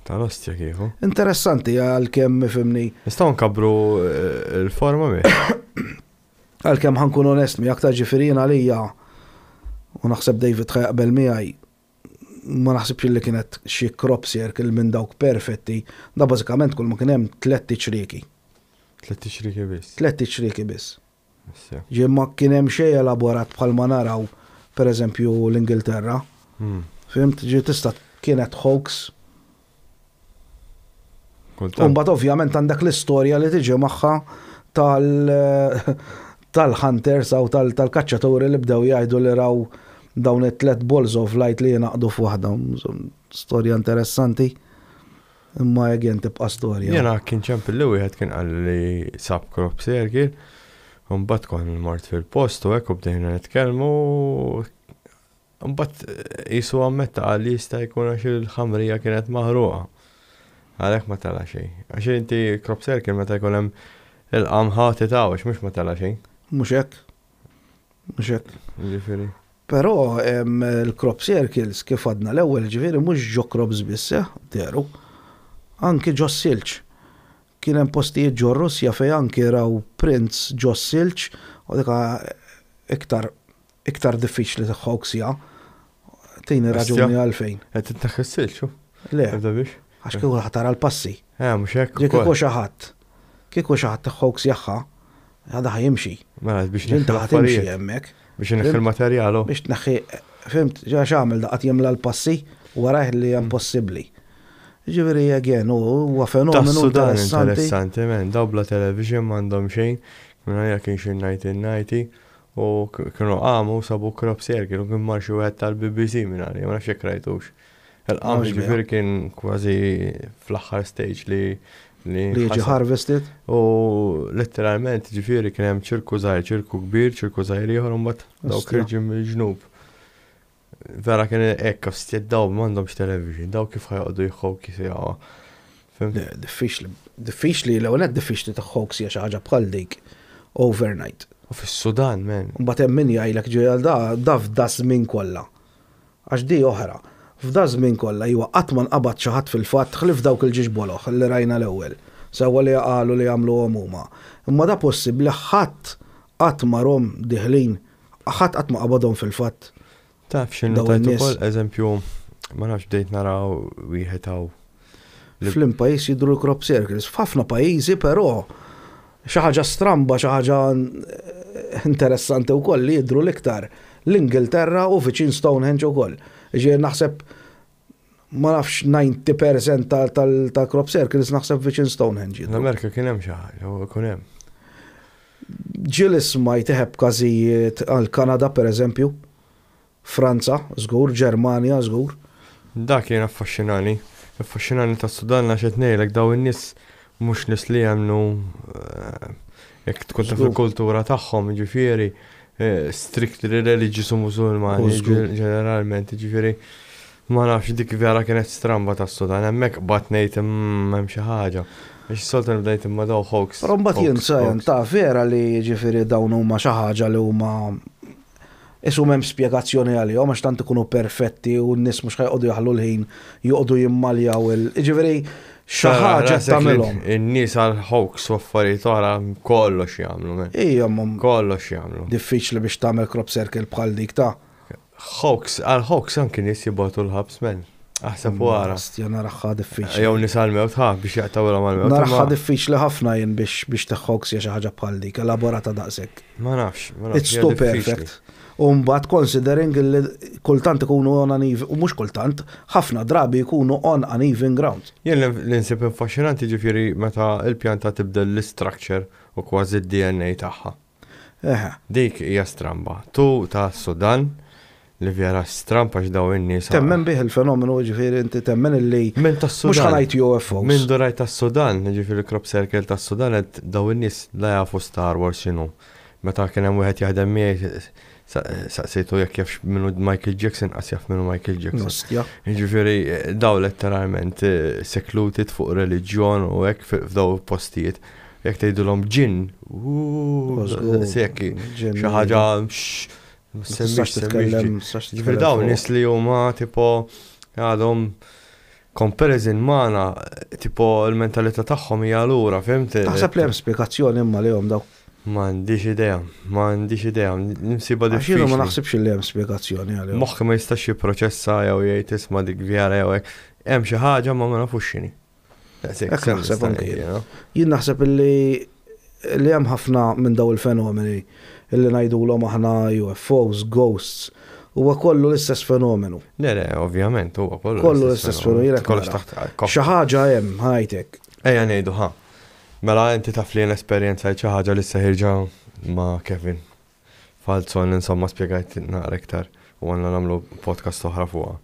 Tal-ostja kieku. Interessanti għalkemm ifhimni. Nistgħu nkabbru eh, l-forma mi. Għalkemm ħankun onest miegħek ta' ġifieri jien għalija u naħseb David ħa jaqbel miegħi ma naħsibx li kienet xi crop circle minn dawk perfetti, da bażikament kull ma kien hemm tlett iċrieki. Tlett iċrieki biss. Tlett iċrieki biss. Ġie ma kien hemm xejn elaborat bħalma naraw pereżempju l-Ingilterra. Hmm. Fimt, ġie tista' kienet hoax. Mbagħad ovvjament għandek l-istorja li tiġi magħha tal tal-hunters aw tal-kaċċaturi li bdew jgħidu li raw dawn it-tlet balls of light li jingħaqdu f'waħda. Storja interessanti. Imma again tibqa' storja. Jiena kien ċempilli wieħed kien qal li sab crop circle, u mbagħad kon mort fil-post u hekk u bdejna nitkellmu. Mbagħad qisu ammetta qal li jista' jkun għax il-ħamrija kienet maħruqa. Għalhekk ma tela' xejn. Għax inti crop circle meta jkun hemm il-qamħa titgħawwex mhux ma tela' xejn. Mhux hekk. Mhux hekk. Ġifieri. Però il-crop circles kif għadna l-ewwel ġifieri mhux ġo crops biss dehru. Anki ġo silġ. Kien hemm postijiet ġo Russja fejn anki raw prints ġo silġ u dik iktar iktar diffiċli tiħħoksja. Tini raġuni għalfejn. Qed titneħħi s-silġ. Le. Għax kieku ħa tara l-passi. Eh, mhux hekk. Kieku xi ħadd. Kieku xi ħadd tiħħoksjaha, għadha ħa jimxi. Mela biex Inti ħa timxi hemmhekk. Biex ineħħi l-materjal. Biex tneħħi, fhimt, għax għamel daqat jimla l-passi warajh li hemm possibbli. Ġifieri again, huwa fenomenu interessanti. Interessanti, men, daw bla television m'għandhom xejn, minn għalija kien xi 1990 u kienu qamu sabu crop circle u kien mar xi wieħed tal-BBC minn għalija, ma nafx jekk rajtux. Il-qam ġifieri kien kważi fl-aħħar stage li li jiġi harvested. U letteralment ġifieri kien hemm ċirku żgħir, ċirku kbir, ċirku żgħir ieħor u mbagħad dawk ħirġin mill-ġnub. Vera kien hekk, ostja daw m'għandhomx television, daw kif ħa joqogħdu jħowksjaw. Diffiċli, diffiċli, l-ewwel diffiċli taħħoksja xi ħaġa bħal dik overnight. U fis-Sudan, men. Mbagħad hemm min jgħidlek ġejjel da da f'da żmien kollha. Għax di oħra. F'da żmien kollha iwa qatt ma nqabad xi ħadd fil-fatt ħlief dawk il-ġiex boloh li rajna l-ewwel. Sewwa li qalu li għamluhom huma. Imma da possibbli ħadd qatt ma rahom diħlin, ħadd qatt ma qabadhom fil-fatt. Taf x'inhu tajt ukoll eżempju, ma nafx bdejt naraw wieħed hawn. F'liem pajjiż jidhru l-crop circles? F'ħafna pajjiżi però xi ħaġa stramba, xi ħaġa interessanti wkoll li jidhru l-iktar l-Ingilterra u viċin Stonehenge ukoll. Ġifieri naħseb ma nafx 90% tal-crop circles naħseb viċin Stonehenge. L-Amerika kien hemm xi ħaġa, u jkun hemm. Ġieli smajt iħebb każijiet għal Kanada per eżempju, Franza, żgur, Ġermanja, żgur. Dak kien affaxxinani. Affaxxinani tas-Sudan għax qed ngħidlek daw in-nies mhux nies li jemmnu jekk tkun taf il-kultura tagħhom, ġifieri strictly religious u Musulmani ġeneralment, ġifieri ma nafx dik vera kienet stramba tas-Sudan, hemmhekk bad ngħid hemm xi ħaġa. Biex soltu nibda ngħid imma daw hoax. Però mbagħad jien sajen ta' vera li ġifieri dawn huma xi ħaġa li huma isu m'hemm spjegazzjoni għalihom għax tant ikunu perfetti u n-nies mhux ħa joqogħdu jaħlu l-ħin joqogħdu jimmaljaw il ġifieri xi ħaġa tagħmilhom. In-nies għal hoax u affarijiet oħra kollox jagħmlu. Ija, Kollox jagħmlu. Diffiċli biex tagħmel crop circle bħal dik ta' Hoax, għal hoax anki nies jibgħatu l-ħabs men. Aħseb wara. Ostja naraha diffiċli. Jew nies għal-mewt ħa biex jaqtawlhom għal-mewt. Naraha diffiċli ħafna jien biex teħhoax xi ħaġa bħal dik, elaborata daqshekk. Ma nafx, ma nafx. It's too perfect. U mbagħad considering li kultant ikunu on uneven, u mhux kultant, ħafna drabi jkunu on uneven ground. Jien l-insib affaxxinanti ġifieri meta il-pjanta tibdel l-structure u kważi d-DNA tagħha. Dik hija stramba. Tu ta' Sudan li vera strampa x'daw in-nies. Temmen bih il-fenomenu ġifieri inti temmen illi. Minn tas-Sudan. Mhux ħa ngħid UFOs. Minn duraj tas-Sudan, ġifieri crop circle tas-Sudan qed daw in-nies la jafu Star Wars x'inhu. Meta kien hemm wieħed jaħdem miegħi saqsejtu jekk jafx minnu Michael Jackson, qas jaf minnu Michael Jackson. Ġifieri daw letteralment secluded fuq reliġjon u hekk f'daw postijiet. Jekk tgħidulhom ġinn, sekki, xi ħaġa Ġifieri dawn nies li huma tipo għadhom comparison magħna tipo il-mentalità tagħhom hija lura, fhimt? Taħseb li hemm spjegazzjoni imma li daw? M'għandix idea, m'għandix idea, nimsiba diffiċli. Ma naħsibx li hemm spjegazzjoni għalihom. Moħħi ma jistax jipproċessa jew jgħid isma' dik vera jew hekk. Hemm xi ħaġa ma ma nafux x'inhi. Naħseb anke jien naħseb li li hemm ħafna minn daw il-fenomeni illi ngħidulhom aħna UFOs, ghosts, huwa kollu l-istess fenomenu. Le, ovvjament, huwa kollu kollu l-istess fenomenu. Kollox taħt. Xi ħaġa hemm ħajtek. Ejja ngħidu ħa. Mela inti taf li esperjenza xi ħaġa li ħierġa ma' Kevin Falzon, insomma spjegajt naqra iktar u għandna nagħmlu podcast oħra fuqha.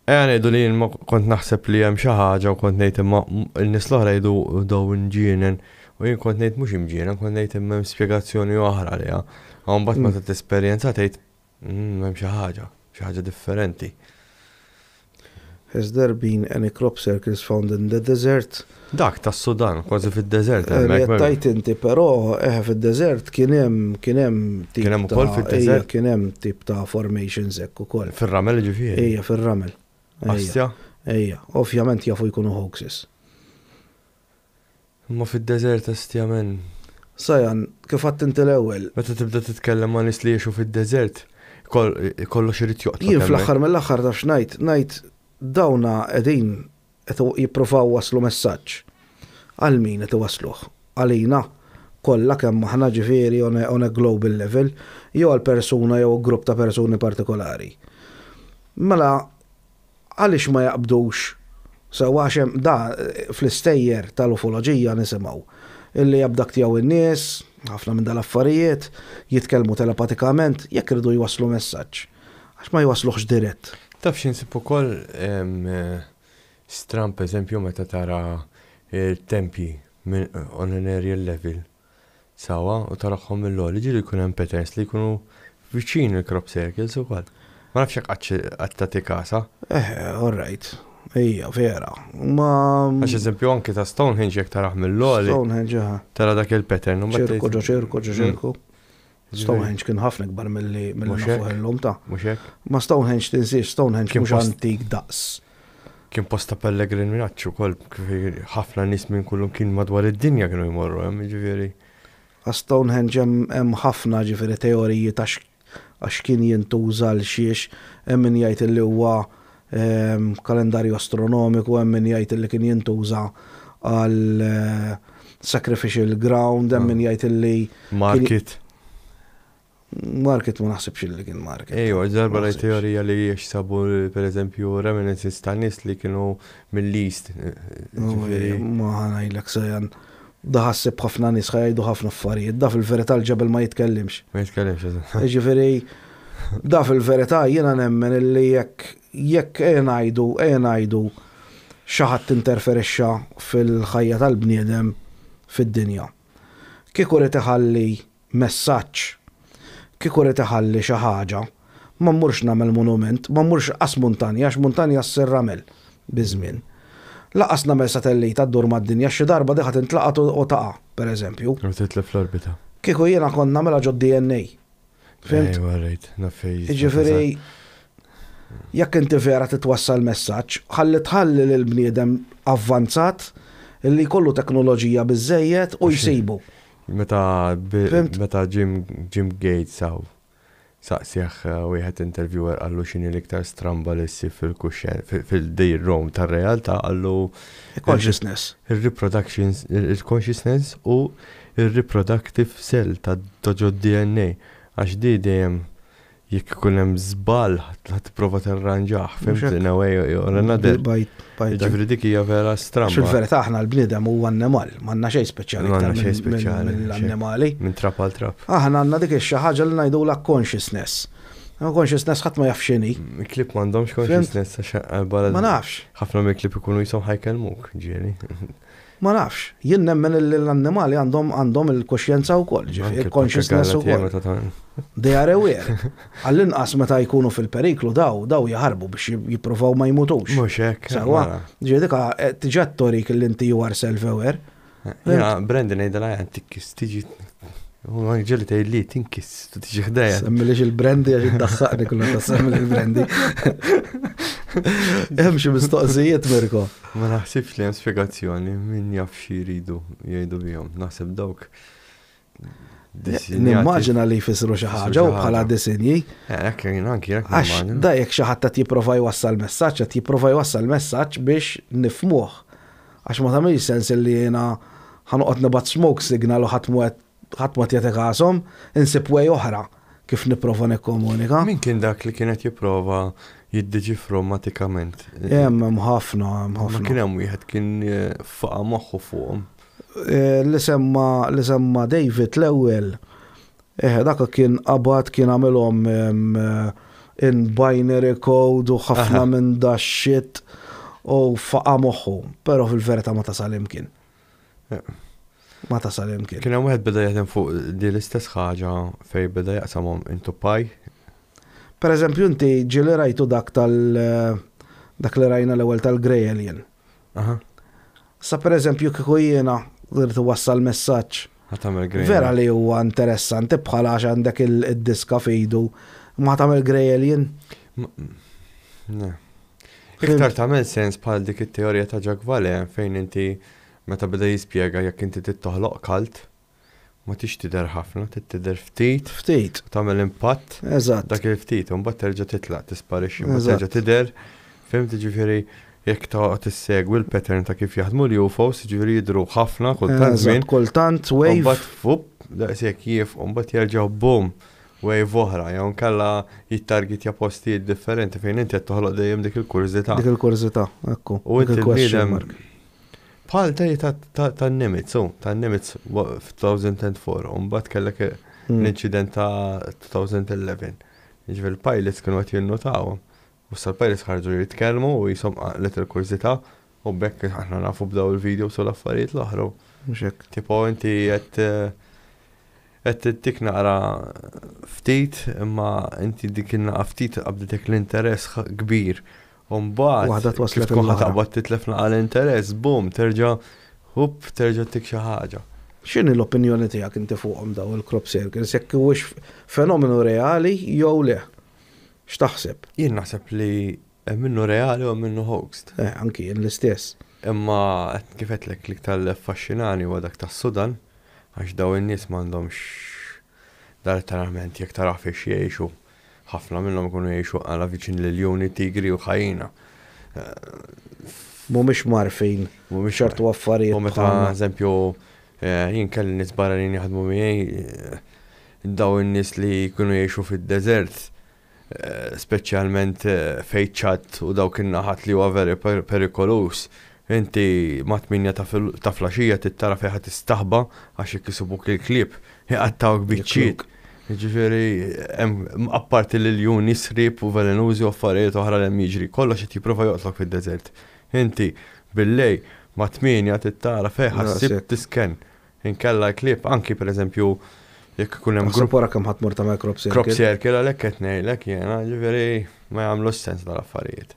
Ejja ngħidu li ma kont naħseb li hemm xi ħaġa u kont ngħid imma n-nies l-oħra jgħidu daw imġienen u jien kont ngħid mhux imġienen, kont ngħid imma hemm spjegazzjoni oħra għaliha. Mbagħad meta tesperjenza tgħid hemm xi ħaġa, xi ħaġa differenti. Has there been any crop circles found in the desert? Dak tas-Sudan, kważi fid-deżert Li hemmhekk. qed tgħid inti, però eħe fid-deżert kien hemm tip Kien hemm ukoll ta' fid-deżert? Ejja, kien hemm tip ta' formations hekk ukoll. Fir-ramel ġifieri. Ejja, fir-ramel. Ejja, Ostja. ejja, ovvjament jafu jkunu hoaxes. Ma fid-deżert ostja men. Sajan, kif għedt inti l-ewwel, Meta tibda titkellem ma' nies li jgħixu fid-deżert, kollox irid joqtlok. Jien hemmhekk. fl-aħħar mill-aħħar taf x'ngħid, ngħid dawna qegħdin qed jippruvaw waslu messaġġ. Għal min qed iwasluh? Għalina kollha kemm aħna ġifieri on a global level, jew għal persuna jew grupp ta' persuni partikolari. Mela għaliex ma jaqbdux sewa għax hemm da fl-istejjer tal-ufoloġija nisimgħu illi jabdak tiegħu in-nies, ħafna minn dal-affarijiet, jitkellmu telepatikament, jekk iridu jwasslu messaġġ. Għax ma jwasluhx dirett. Taf x'insib ukoll stramp eżempju meta tara il-tempji on an aerial level sawa u tarahom mill-għoli ġieli jkun hemm patterns li jkunu viċin il-crop circles ukoll. Ma nafx jekk qatt tagħti kasa. All right. Ija, vera. Ma. Għax eżempju anke ta' Stonehenge jekk tarah mill-għoli, Stonehenge, aha. tara dak il-pattern. U mbagħad ċirku tgħid- ġo ċirku ġo ċirku. Stonehenge kien ħafna ikbar milli Mhux nafuh hekk? illum ta' Mhux hekk? Ma Stonehenge tinsiex, Stonehenge Kien mhux antik daqs. Kien posta pellegrinaġġ ukoll kif ħafna nies minn kullum kien madwar id-dinja kienu jmorru hemm, jiġifieri. Għax Stonehenge hemm ħafna ġifieri teoriji ta' għax kien jintuża l xiex, hemm min jgħid li huwa kalendarju astronomiku, hemm min jgħid li kien jintuża għal sacrificial ground, hemm min jgħid li Market. Market ma naħsibx li kien market. Ejwa, darba Ma rajt naħsibx. teorija li jiex sabu per eżempju reminiscence ta' nies li kienu mill-East. Ġifieri, Ma ħa ngħidlek Sajan. Da ħassib ħafna nies ħa jgħidu ħafna affarijiet, da fil-verità l-ġebel ma jitkellimx. Ma jitkellimx eżatt. Ġifieri, da fil-verità jiena nemmen illi jekk ejja ngħidu xi ħadd interferixxa fil-ħajja tal-bniedem fid-dinja. Kieku rid iħalli messaġġ, kieku rid iħalli xi ħaġa, ma mmurx nagħmel monument, ma mmurx qas muntanja, għax muntanja ssir ramel biż-żmien. Lanqas nagħmel satellita ddur mad-dinja xi darba diħa tintlaqat u taqa', per eżempju. U titlef l-orbita. Kieku jiena kont nagħmilha ġo DNA. Fhimt? Ejwa, rejt, nafej. Ġifieri, jekk inti vera titwassal messaġġ, ħalli tħalli lil bniedem avvanzat illi jkollu teknoloġija biżejjed u jsibu. Meta Fhimt? Meta Jim Gates saw saqsieħ wieħed interviewer qallu x'inhi l-iktar stramba li ssib fil-kuxjen fil-day room tar-realtà qallu Consciousness. il-reproductions, il-consciousness u il-reproductive cell ta' ġo DNA. Għax di dejjem jekk ikun hemm żball ħa tipprova tirranġah, Mhux fhimt hekk. in a way or another. Ġifieri dik hija vera stramba. Fil-verità aħna l-bniedem huwa annimal, m'għandna xejn speċjali M'għandna iktar xejn speċjali, mill-annimali. Minn trap għal trap. Aħna għandna dik ix-xi ħaġa li ngħidulha consciousness. Consciousness ħadd ma jaf x'inhi. Klieb m'għandhomx consciousness għax barra. Ma nafx. Ħafna mill-klieb ikunu jisom ħa jkellmuk, ġieli. Ma nafx. Jien nemmen li l-annimali għandhom il-koxjenza wkoll, ġifieri il-consciousness ukoll. They are aware. Għall-inqas meta jkunu fil-periklu daw jaħarbu biex jippruvaw ma jmutux. Mhux hekk. Sawa, mela. ġifieri dik tiġa torik li inti you are self-aware. Jiena Brandon ngħidilha għan tikkis tiġi. U ġieli tgħid li tinkis tiġi ħdejja. Semmilix il-Brandy għax iddaħħaqni kull meta semmil il-Brandy. Hemm xi mistoqsijiet Mirko. Ma naħsibx li hemm spjegazzjoni min jaf xi jridu jgħidu bihom. Naħseb dawk. disinjati. Nimmaġina li jfissru xi Jfissru ħaġa xi u bħala ħaġa. disinji. Hekk jien anki hekk Għax nimmaġina. da jekk xi ħadd qed jipprova jwassal messaġġ, qed jipprova jwassal messaġġ biex nifmuh. Għax ma tagħmilx sens li jiena ħa noqgħod nibgħat smoke signal u ħadd ma jagħti kashom, insib way oħra kif nipprova nikkomunika. Min kien dak li kienet jipprova jiddeċifru matikament? Hemm ħafna, hemm Ma ħafna. kien hemm wieħed kien faqa moħħu fuqhom. Li semma David l-ewwel, dak kien qabad kien għamilhom in binary code u ħafna minn da shit u faqa moħħu, però fil-verità ma tasal imkien. Ma tasal imkien. Kien hemm wieħed beda jaħdem fuq di l-istess ħaġa fej beda jaqsamhom into pie. Per eżempju, inti ġieli rajtu dak tal Dak li rajna l-ewwel tal-Grey Alien. Sa per eżempju kieku jiena rrid wassal messaġġ. Vera li huwa interessanti bħala għax għandek il-diska f'idu, ma tagħmel Grey Alien? Ne. Iktar tagħmel sens bħal dik it-teorija ta' Jacques Vallée fejn inti meta beda jispjega jekk inti tittoħloq cult, ma tix tidher ħafna, trid tidher ftit. Ftit. Tagħmel impatt. Eżatt. Dak il-ftit, u mbagħad terġa' titlaq, tisparixxi, mbagħad terġa' tidher. Fhimt, jiġifieri jekk toqgħod issegwi l-pattern ta' kif jaħdmu l-UFOs, jiġifieri jidhru ħafna kultant żmien. Kultant wave. Mbagħad fup, daqshekk jif, u mbagħad jerġgħu boom, wave oħra, jew inkella jittargetja postijiet differenti fejn inti qed toħloq dejjem dik il-kurżità. Dik il-kurżità, ekku. U inti l-bniedem bħal tej tan-Nimitz, u tan-Nimitz f'2004, u mbagħad kellek l-inċident ta' 2011. Jiġifieri l-pilots kienu qed jinnotawhom. U issa l-pilots ħarġu jitkellmu u jisom qaqlet il-kurżità u bekk aħna nafu b'daw il-videos u l-affarijiet l-oħra. Mhux hekk. Tipo inti qed qed tittik naqra ftit imma inti dik in-naqa ftit qabditek l-interess kbir. U mbagħad Waħda kif twasslek tkun ħa l-oħra. taqbad titlef naqa l-interess, boom, terġa' hup, terġa' tik xi ħaġa. X'inhi l-opinjoni tiegħek inti fuqhom daw il-crop circles, jekk huwiex fenomenu reali jew le? X'taħseb? Jien naħseb li hemm minnu reali u hemm minnu hoaxed. Anki jien l-istess. Imma kif għedtlek l-iktar li affaxxinani huwa dak tas-Sudan għax daw in-nies m'għandhomx da letteralment jekk tara fiex jgħixu ħafna minnhom ikunu jgħixu għala viċin l-iljuni, tigri u ħajina. Mhumiex marfin Mhumiex ċertu affarijiet. U meta bħalna. eżempju jien kelli nies barranin jaħdmu miegħi daw in-nies li jkunu jgħixu fid-deżert, speċjalment fejn Ċad u dawk in-naħat li huwa very perikolus. Inti ma' 8 ta' flaxija trid tara fejn ħa tistaħba għax jekk isibuk il-klieb iqattgħuk biċċiet. Jiġifieri hemm apparti l-iljuni sriep u velenużi u affarijiet oħra li hemm jiġri, kollox qed jipprova joqtlok fid-deżert. Inti billejl ma' 8 trid tara fejn ħa ssib tisken. Inkella l-klieb anki pereżempju jekk ikun hemm grupp wara kemm ħadd mur ta' crop circle. Crop circle għalhekk qed ngħidlek jiena, ġifieri ma jagħmlux sens dal-affarijiet.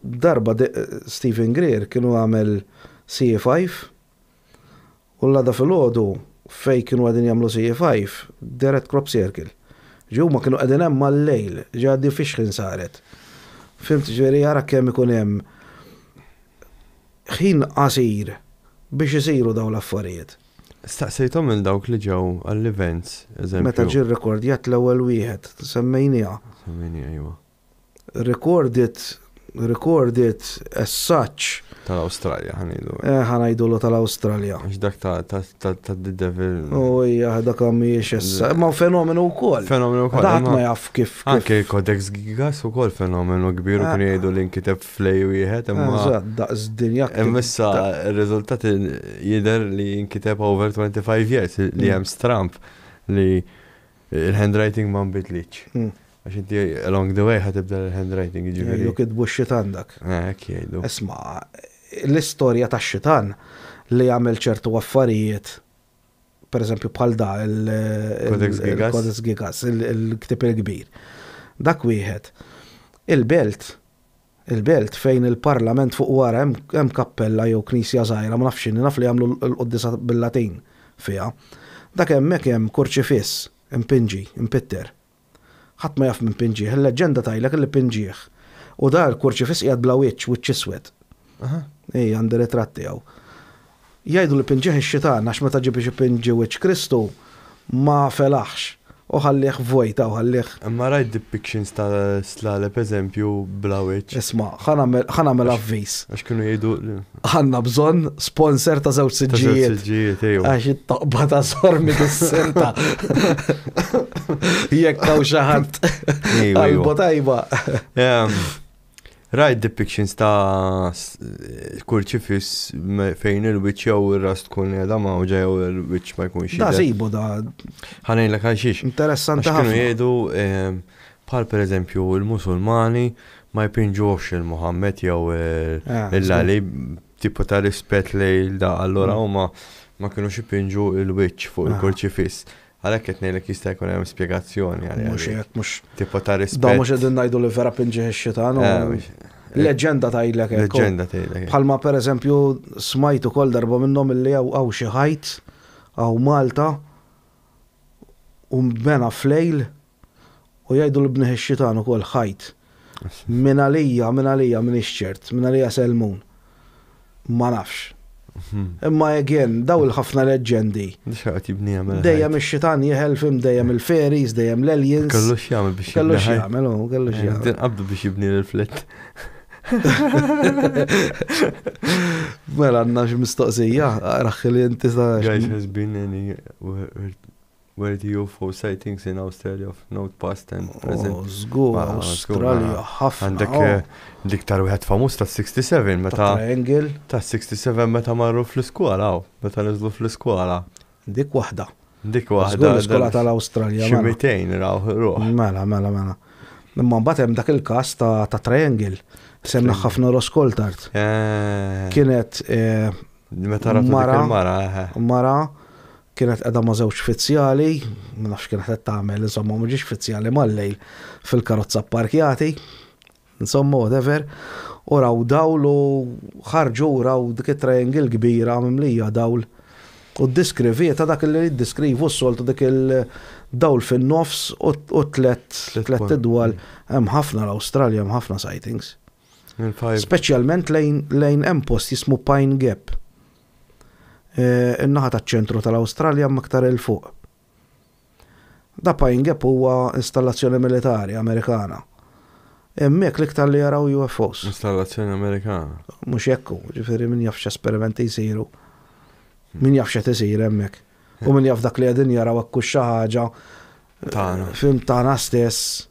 Darba Stephen Greer kienu għamel CE5 u l-għada filgħodu fej kienu għadin jagħmlu CE5 dehret crop circle. Ġew ma kienu qegħdin hemm mal-lejl, ġaddi fiex ħin saret. Fhimt, ġifieri jara kemm ikun hemm ħin qasir biex isiru daw l-affarijiet. Staqsejthom minn dawk li ġew għall-events, eżempju. Meta ġie rekordjat l-ewwel wieħed, semmejniha. Semmejniha, iva. Recorded as such. Tal-Awstralja, ħa ngħidu. Ħa ngħidulu tal-Awstralja. Għax dak ta' The Devil. U hija dak mhijiex issa. Ma fenomenu wkoll. Fenomenu wkoll. Dak ma jaf kif. Anke Codex Gigas ukoll fenomenu kbir u kienu jgħidu li nkiteb flej wieħed imma. Eżatt, daqs dinja. Imma issa r-riżultati jidher li nkiteb over 25 years li hemm stramp li il-handwriting ma nbidlitx. Għax inti along the way ħa tibda l-handwriting jiġifieri. Jgħidu kitbu x-xitan dak. Hekk jgħidu. Isma', l-istorja tax-xitan li għamel ċertu affarijiet, per eżempju bħal da Codex Gigas. il-Codex Gigas, il-ktib il-kbir. Dak wieħed. Il-belt, il-belt fejn il-parlament fuq wara hemm kappella jew knisja żgħira, ma nafx x'inhi, naf li jagħmlu l-quddiesa bil-Latin fiha. Dak hemmhekk hemm kurċifiss, impinġi, impitter. Ħadd ma jaf minn pinġih, il-leġġenda tgħidlek li pinġih. U da l-kurċifiss qiegħed bla wiċċ, wiċċ iswed. Ej, għandi ritratt tiegħu. Jgħidu li pinġih ix-xitan għax meta ġie biex ipinġi wiċċ Kristu ma felaħx u ħallih vojta u ħallih. Imma rajt depictions ta' slaleb eżempju bla wiċċ. Isma', ħa nagħmel avviż. Għax kienu jgħidu Għandna bżonn sponsor ta' żewġ Ta' żewġ siġġijiet. siġġijiet, ejju. Għax it-toqba ta' sormi dis-silta. Jekk hawn xi ħadd qalbu tajba. Rajt depictions ta' kurċifiss fejn il-wiċċ jew ir-ras tkun qiegħda mgħawġa jew il-wiċċ ma jkunx Da jidher. sibu da. Ħa ngħidlek għal xiex. Interessanti Għax kienu ħafna. jgħidu bħal pereżempju il-Musulmani ma jpinġux il-Muhammed jew il-Ali tipo ta' rispett lejn da, allura huma ma kinux ipinġu il-wiċċ fuq il-kurċifiss. Għalhekk qed ngħidlek jista' jkun hemm spjegazzjoni għalih. Mhux hekk, mhux. Tipo ta' rispett. Da mhux qegħdin ngħidu li vera pinġieħ ix-xitan. Eh, Leġenda tgħidlek hekk. Leġenda tgħidlek. Bħalma pereżempju smajt ukoll darba minnhom illi hawn xi ħajt hawn Malta u nbena flejl u jgħidu li bnieh ix-xitan ukoll ħajt. Min għalija, min għalija m'iniex ċert, min għalija Selmun. Ma nafx. Imma again, daw il-ħafna leġġendi. Dejjem ix-xitan jeħel fim, dejjem il-fairies, dejjem l-aliens. Kellu x'jagħmel biex Kellu x'jagħmel, oh, kellu x'jagħmel. Tinqabdu biex jibni l-flett. Mela għandna xi mistoqsija, raħħi li inti sa. Guys has been any Where the UFO sightings in Australia of note past and present. Oh, żgur, Australia, ħafna. Għandek oh. eh, l-iktar wieħed famuż ta' 67 meta. Triangle. Ta' 67 meta marru fl-iskola, oh, meta niżlu fl-iskola. Dik waħda. Dik waħda. Żgur l-iskola tal-Awstralja. Xi 200 raw ruħ. Mela, mela, mela. Imma mbagħad hemm dak il-każ ta', ta triangle. Semma ħafna Ross Coulthard. Eh. Kienet eh, Meta ratu dik il-mara, eħe. Mara kienet qiegħda ma' żewġ fizzjali, ma nafx kienet qed tagħmel, insomma ma ġiex fizzjali mal-lejl fil-karozza pparkjati, insomma whatever, u raw dawl u ħarġu u raw dik it-triangle kbira mimlija dawl. U ddiskrivietha dak li jiddiskrivu s-soltu dik il-dawl fin-nofs u tlett tlett idwal. Hemm ħafna l-Awstralja hemm ħafna sightings. Speċjalment lejn lejn hemm post jismu Pine Gap. In-naħa taċ-ċentru tal-Awstralja imma aktar 'il fuq. Da Pine Gap huwa installazzjoni militari Amerikana. Hemmhekk l-iktar li jaraw UFOs. Installazzjoni Amerikana. Mhux hekk hu, ġifieri min jaf x'esperimenti jsiru. Min jaf x'qed isir hemmhekk. U min jaf dak li qegħdin jaraw hekk hux xi ħaġa Tagħna. Fim tagħna stess.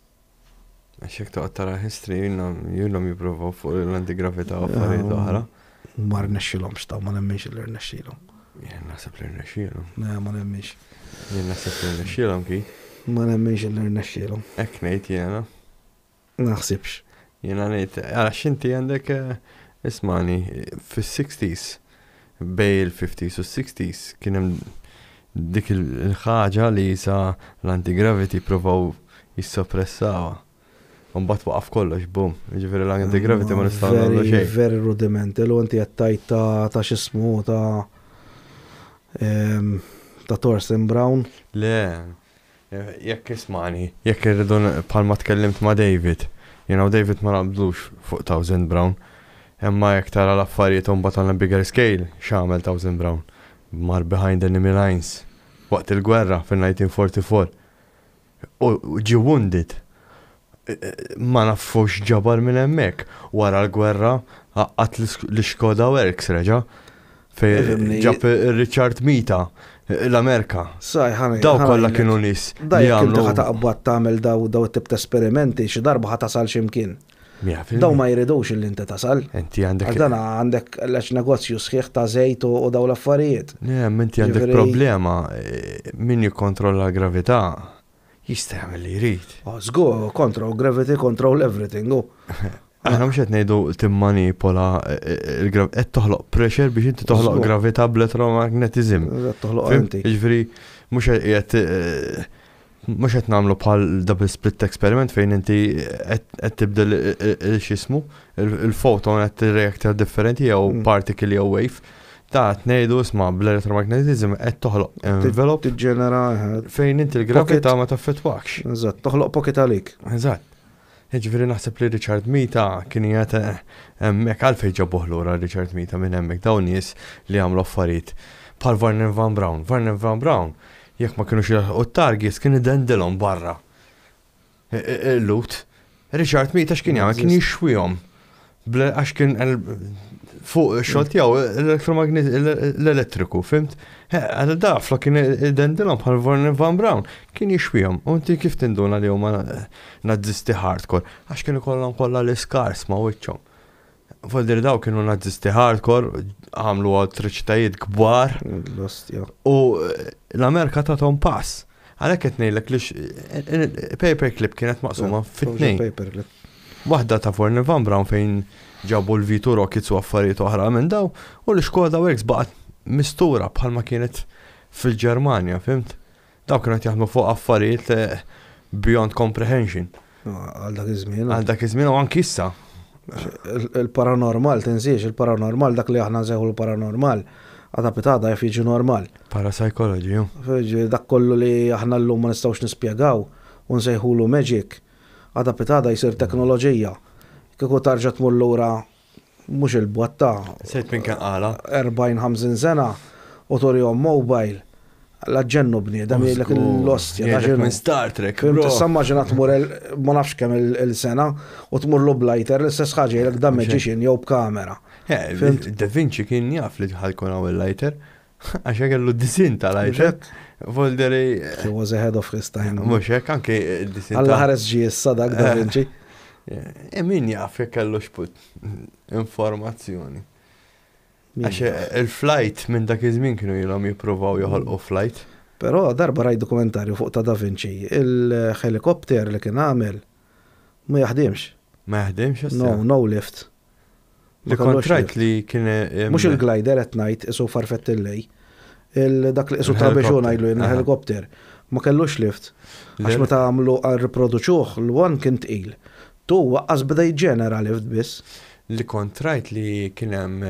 Għax jekk toqgħod tara history ilhom jippruvaw fuq l-antigravità u affarijiet ah, oħra. Ma rnexxilhomx taw, ma nemminx li rnexxilhom. Jien naħseb li rnexxilhom. Le, ma nemminx. Jien naħseb li rnexxilhom ki. Ma nemminx li rnexxilhom. Hekk ngħid jiena. Naħsibx. Jiena ngħid, għax inti għandek eh, ismani, fis-60s bej il-50s u s-60s kien hemm dik il-ħaġa li sa l-antigravity provaw jissoppressawha. U mbagħad waqaf kollox, bum. Jiġifieri l-antigravity ma nistgħu nagħmlu xejn. Very rudimental u inti qed tgħid ta' ta' x'ismu ta' ehm, ta' Thorsten Brown. Le, Jekk ismani, jekk irridu bħalma tkellimt ma' David, jiena u David ma naqblux fuq Townsend Brown, imma jekk tara l-affarijiet u mbagħad on a bigger scale, x'għamel Townsend Brown? Mar behind enemy lines waqt il-gwerra fil-1944 u ġie wounded. Ma nafux x'ġabar minn hemmhekk. Wara l-gwerra għaqqad l-Škoda Works reġa' fejn ġab Richard Mita l-Amerika. Daw kollha kienu nies Da jekk inti ħa taqbad tagħmel daw daw it-tip ta' esperimenti xi darba ħa tasal xi mkien. Daw ma jridux illi inti tasal. Inti għandek. Għax dan għandek lex negozju sħiħ ta' żejt u daw l-affarijiet. Le, inti għandek problema min jikkontrolla l-gravità Jista' jagħmel li jrid. Oh, żgur, control gravity, control everything. Oh. Aħna mhux qed ngħidu timmanipola eh, eh, qed toħloq pressure biex inti toħloq gravità bl-elettromagnetism. Toħloq inti. Jiġifieri mhux qed eh, mhux qed nagħmlu bħal double split experiment fejn inti qed tibdel il-xismu, il-photon qed tirreact differenti jew mm. particle jew wave. Ta' qed ngħidu isma' bl-electromagnetism qed toħloq envelope. Tiġġenera. Eh, fejn inti l-gravità ma taffettwakx. Eżatt, toħloq pocket għalik. Eżatt. Jiġifieri naħseb li Richard Mita kien qiegħed eh, hemmhekk għalfejn ġabuh lura Richard Mita minn hemmhekk dawn nies li għamlu affarijiet bħal Werner Van Braun. Werner Van Braun jekk ma kinux jilħqu t-targets kien idendilhom barra. Il-Lhud. Richard Mita x'kien jagħmel? Kien jixwihom. Għax kien fuq xogħol tiegħu l-elettriku, fimt? Għal da flok kien idendilhom bħal Werner Van Braun, kien jixwihom. U inti kif tinduna li huma nazisti hardcore? Għax kienu kollhom kollha l-iskars ma' wiċċhom. Voldir daw kienu nazisti hardcore, għamlu atroċitajiet kbar. U eh, l-Amerika tathom pass. Għalhekk qed ngħidlek li eh, eh, paperclip kienet maqsuma fit-tnejn. Waħda ta' Forni Van Brown fejn ġabu l-Vitu Rockets u affarijiet oħra minn daw, u l-Škoda Works baqgħet mistura bħalma kienet fil-Ġermanja, fimt? Dawk kienu qed jaħdmu fuq affarijiet beyond comprehension. Għal dak iż-żmien. Għal dak iż-żmien u anki issa. Il-paranormal, tinsiex, il-paranormal, dak li aħna nsejħu l-paranormal, għada pitada jaf jiġi normal. Parapsychology, ju. Dak kollu li aħna llum ma nistgħux nispjegaw u nsejħulu magic, għada pitada jsir teknoloġija. Kieku tarġa' tmur lura mhux il-botta. Sejt minn kien qala. 40-50 sena u turihom mobile. La ġennu bniedem jgħidlek l-ostja. Jgħidlek minn Star Trek. Fhimt, issa immaġina tmur ma nafx kemm il-sena u tmurlu b'lighter l-istess ħaġa jgħidlek dan magician jew b'kamera. Da Vinci kien jaf li ħa jkun hawn il-lighter. Għax kellu disin ta' lighter. Volderi. He was ahead of his time. Mhux hekk anke disin. Alla ħares ġie issa dak Da Vinci. Min jaf jekk kellu xput informazzjoni. Għax il-flight minn dak iż-żmien kienu ilhom jippruvaw joħolqu flight. Però darba rajt dokumentarju fuq ta' Da Vinci, il-helikopter li kien għamel ma jaħdimx. Ma jaħdimx issa? No, no lift. Li kont rajt li kien. Mhux il-glider qed ngħid isu farfettillej. Dak li isu trabeġun ngħidlu jien helikopter. Ma kellux lift. Għax meta għamlu rriproduċuh l-one kien tqil. Tu waqqas beda jiġġenera lift biss. Li kont rajt li kien hemm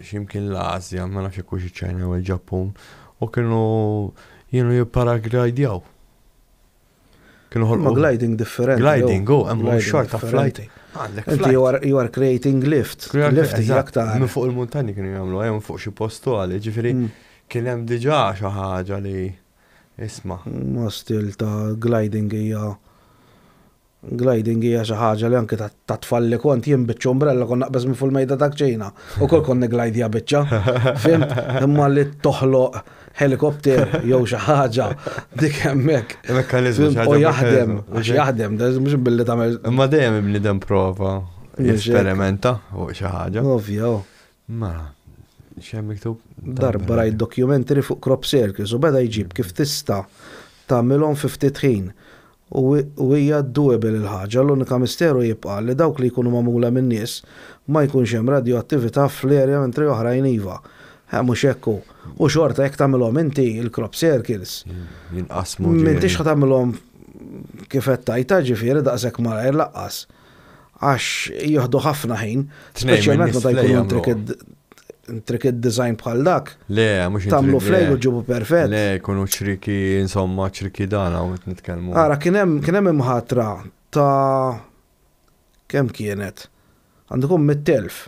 x'imkien l-Asja, ma nafx jekk hux iċ-Ċina jew il-Ġappun, u kienu jienu jipparaglidjaw. Kienu ħolqu. Ma gliding differenti. Gliding, u hemm xorta flight. Għandek Inti you are creating lift. Lift hija aktar. Minn fuq il-muntanji kienu jagħmlu, hemm fuq xi postu għali, ġifieri kien hemm diġà xi ħaġa li isma'. Ma stil ta' gliding hija Gliding hija xi ħaġa li anke ta' tfal li kont jien biċċa umbrella kont naqbeż minn fuq il-mejda ta' kċina u kol kont niglajdja biċċa. Fhimt? Imma li toħloq helikopter jew xi ħaġa dik hemmhekk. Mekkaniżmu xi ħaġa. U jaħdem, għax jaħdem, mhux billi tagħmel. Imma dejjem il-bniedem prova jesperimenta fuq xi ħaġa. Ovvja. Mela, x'hemm miktub? Darba rajt documentary fuq crop circles u beda jġib kif tista' tagħmilhom fi ftit ħin. U hija doable il-ħaġa, l-unika misteru jibqa' li dawk li jkunu magħmula min-nies ma jkunx hemm radjoattività fl-area mentri oħrajn iva. Eh mhux hekk hu. U xorta jekk tagħmilhom inti il-crop circles. Jinqasmu ġieli. M'intix ħa tagħmilhom kif qed tgħid ġifieri daqshekk malajr laqqas. Għax jieħdu ħafna ħin, speċjalment meta jkunu intricate intricate design bħal dak. Le, mhux Tagħmlu flejl u ġibu perfett. Le, jkunu ċriki, insomma, ċriki dana u nitkellmu. Ara, kien hemm kien hemm imħatra ta' kemm kienet? Għandu jkun 100,000.